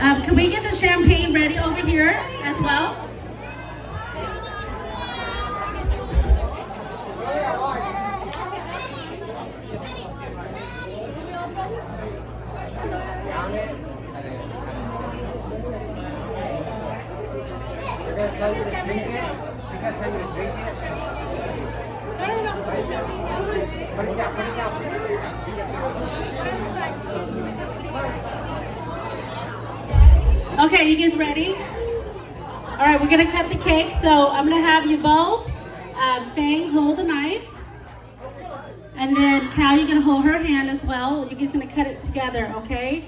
Um, can we get the champagne ready over here as well? Okay, you guys ready? All right, we're gonna cut the cake. So I'm gonna have you both, um, Fang, hold the knife. And then Cal, you're gonna hold her hand as well. You're just gonna cut it together, okay?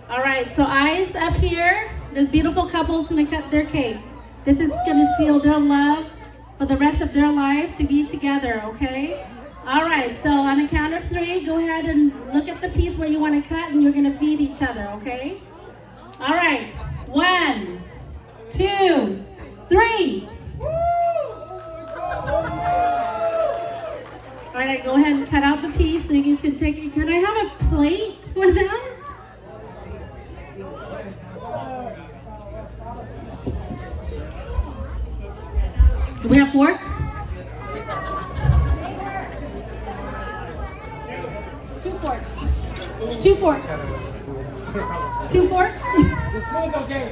All right, so eyes up here. This beautiful couple's gonna cut their cake. This is gonna seal their love for the rest of their life to be together, okay? All right, so on a count of three, go ahead and look at the piece where you wanna cut, and you're gonna feed each other, okay? All right, one, two, three. All right, go ahead and cut out the piece so you guys can take it. Can I have a plate for them? Do we have forks? Two forks. Two forks. Two forks? The spoon's okay.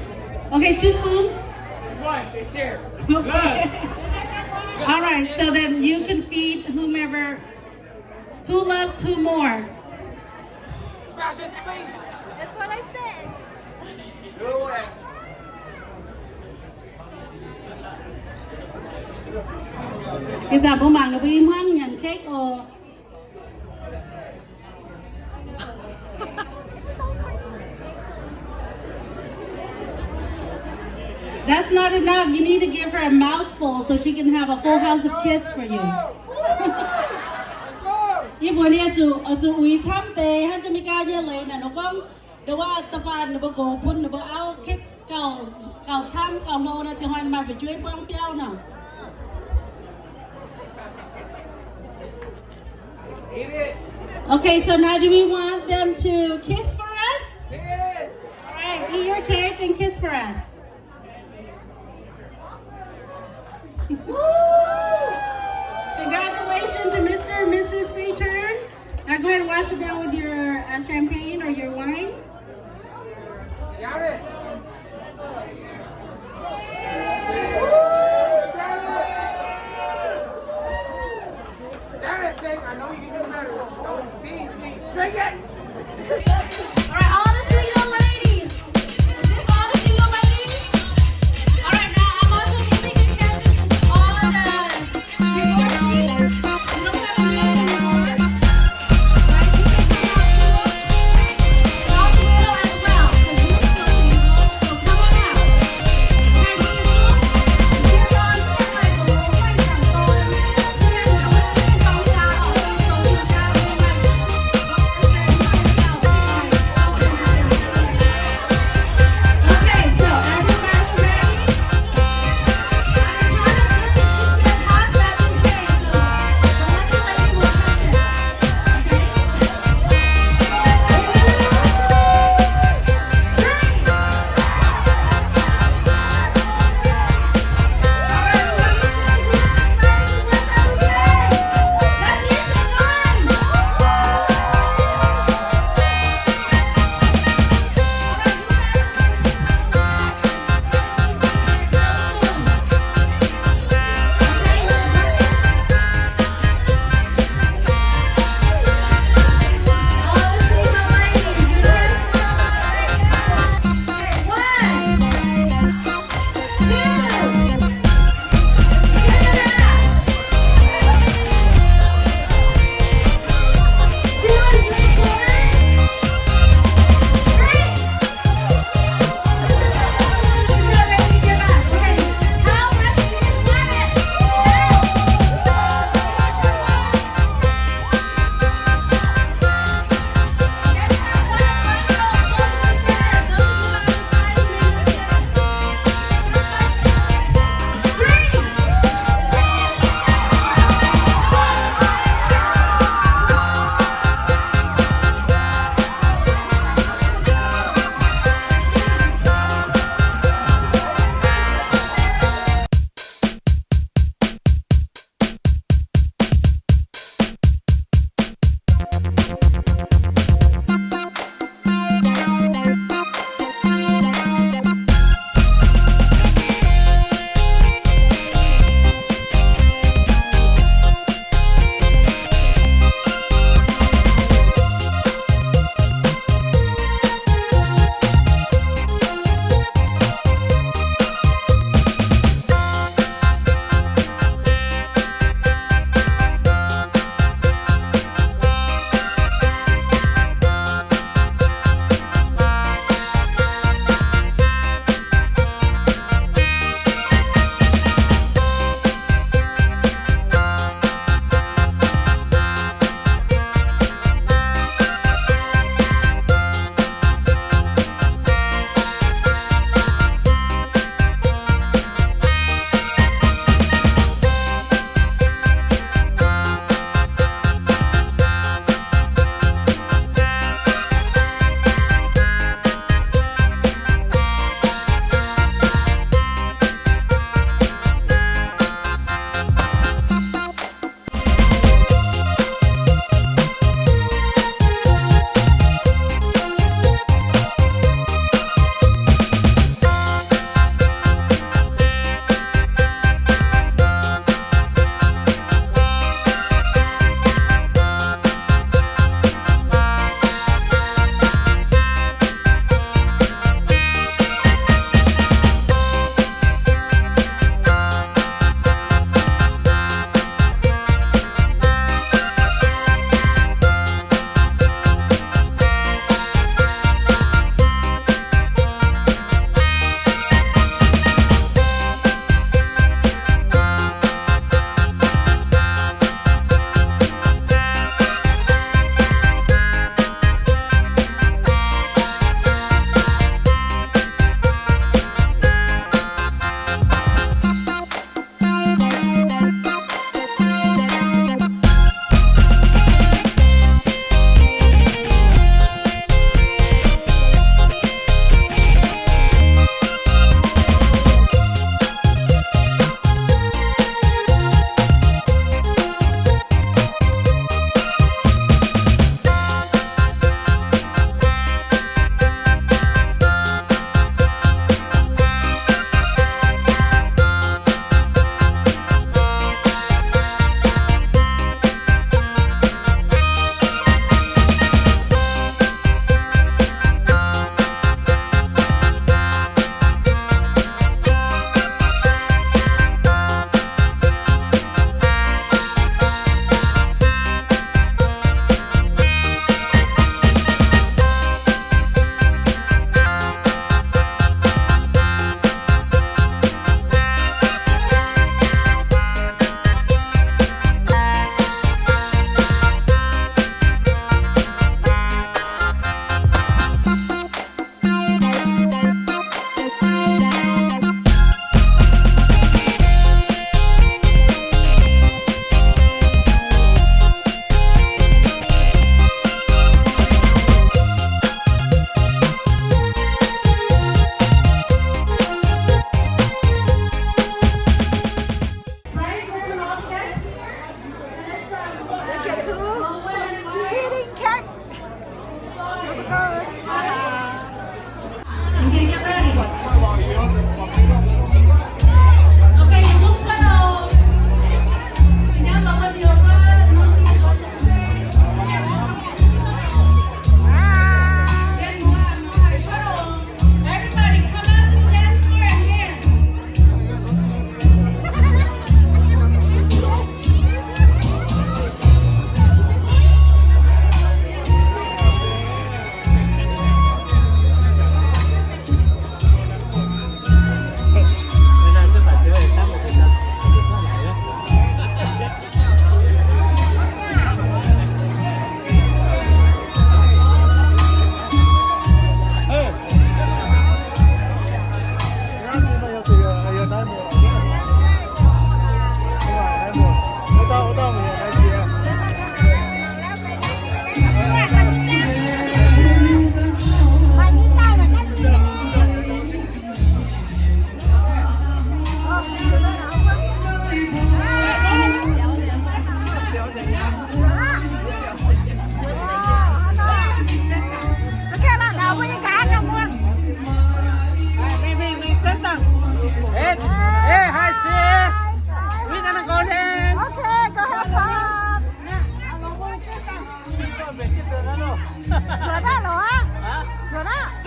Okay, two spoons? It's one. They share. Okay. All right, so then you can feed whomever, who loves who more. Smash his face. That's what I said. Ih zanc mbuo mangc ninh mbuo i hmuangv nyanc cake oc. That's not enough. You need to give her a mouthful so she can have a full house of kids for you. Yie mbuox ninh oix zuqc, oix zuqc uix camv deix hnangv Janx-Meigaa nyei leiz naaic, ninh gorngv, nduov waac da'faanh ninh mbuo gox bun ninh mbuo auv kipv gauh, gauh camv gauh hlo nor, da'faanh maaih fu'jueiv buangv biauv nor. Okay, so now do we want them to kiss for us? Yes. All right, eat your cake and kiss for us. Congratulations to Mister and Missus Seaturn. Now go ahead and wash it down with your, uh, champagne or your wine. Got it. Damn it, Fang, I know you can do better. Don't tease me. Drink it! All right, all the single ladies. Is this all the single ladies? All right, now I'm also giving a chance to all the divorcees. You don't have to make them more. Right, you can come out too. All the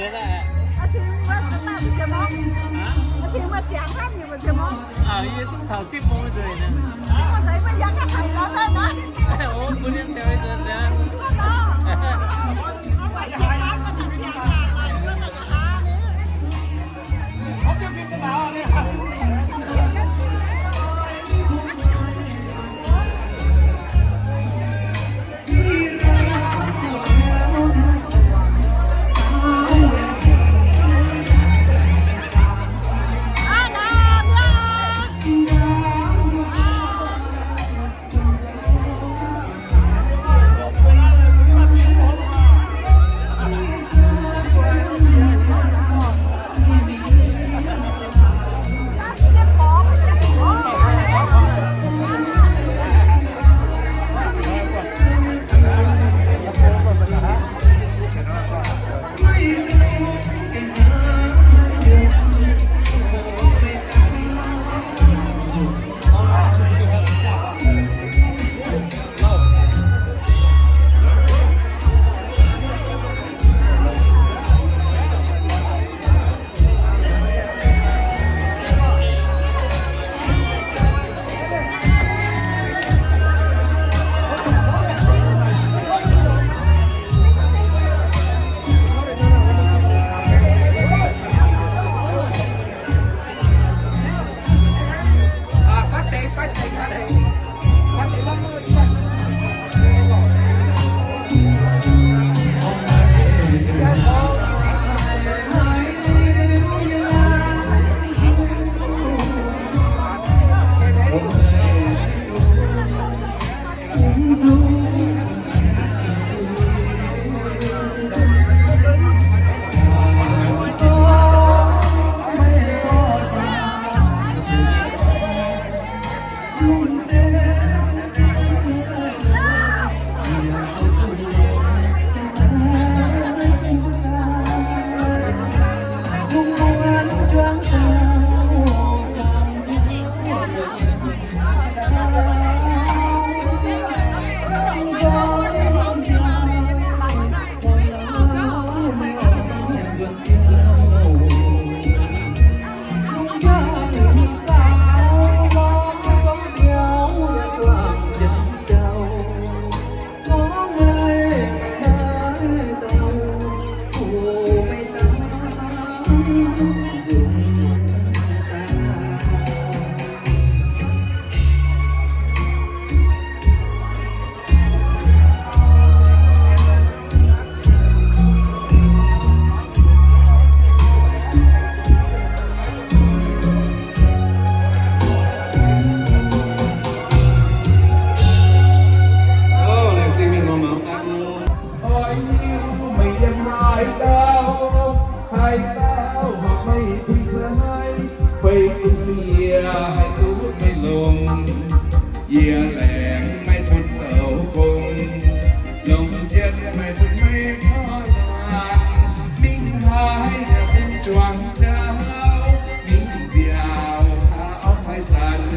Aa, tengx mbuo daaih mbu'ziex morngx. Aa, tengx mbuo ziangx hnangv nyei mbu'ziex morngx. Aa, yie sipv taux sipv mong nzueic. Sipv mong nzueic, mbuo yangh ga'haic lorz maiv naaiv. O, mbuo liemh deix nzueic nzueic. Mbuo nor, mbuo jiex gaanv mbuo daaih ziangx hnangv naaic, mbuo daaih ga'haav ni. Oix hiuv meih yiem haaix dauh, haaix dauh horpc meih bun sai, feix duqv yie haih duqv meih longx. Yie laengz meih bun zoux gong, longc jienv meih bun meih korv-lienh. Mingh haaix yaac bun juangc jauv, mingh nziaauc haaix orqc haaix zanc.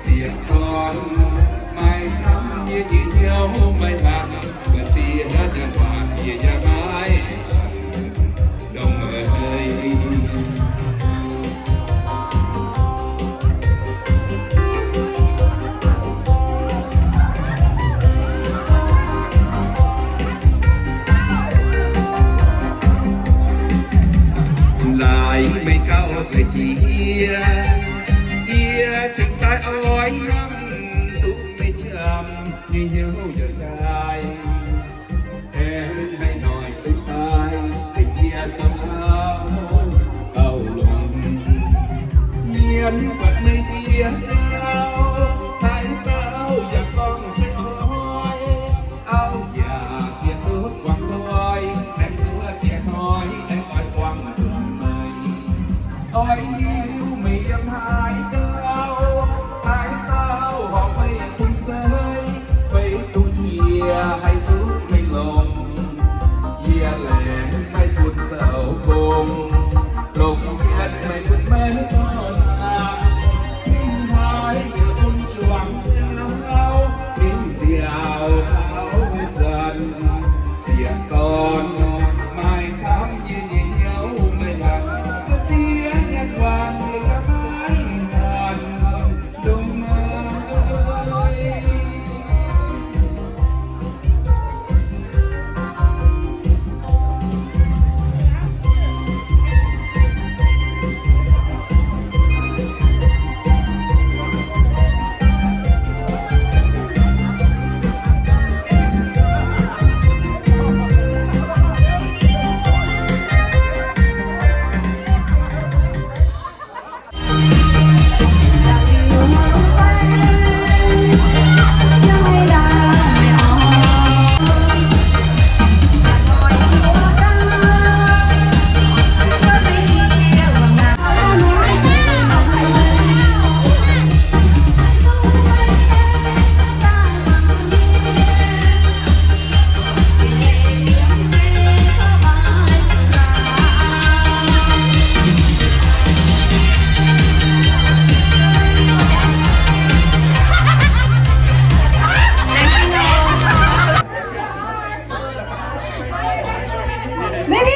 Sieqv dorn maaih camv yie nyei hnyouv maiv mangc, mbu'ziex nyanc waanc yie yaac maiv longc meih. Laaix meih gauh zueiz jiex, yie cingx daaih oix hnamv duqv meih jiem nyei hnyouv yaac daaih. Aengx haaix noic duqv daaih, dengh yie zoux auv gauh longx. Mienh buatc meih jiex jauv, haaix dauh yaac gorngv se koi. Auv yaac sieqv duqv guangc nqoi, aengx zuov jiex hnoi aengx oix buangh nzunc meih. Oix hiuv meih yiem haaix dauh, haaix dauh horpc meih bun sai, feix duqv yie haih duqv meih longx. Yie laengz meih bun zoux gong, longc jienv meih bun meih dorh naanc. Mingh haaix yaac bun juangc jauv, mingh nziaauc haaix zanc. Sieqv dorn maaih camv yie nyei Baby,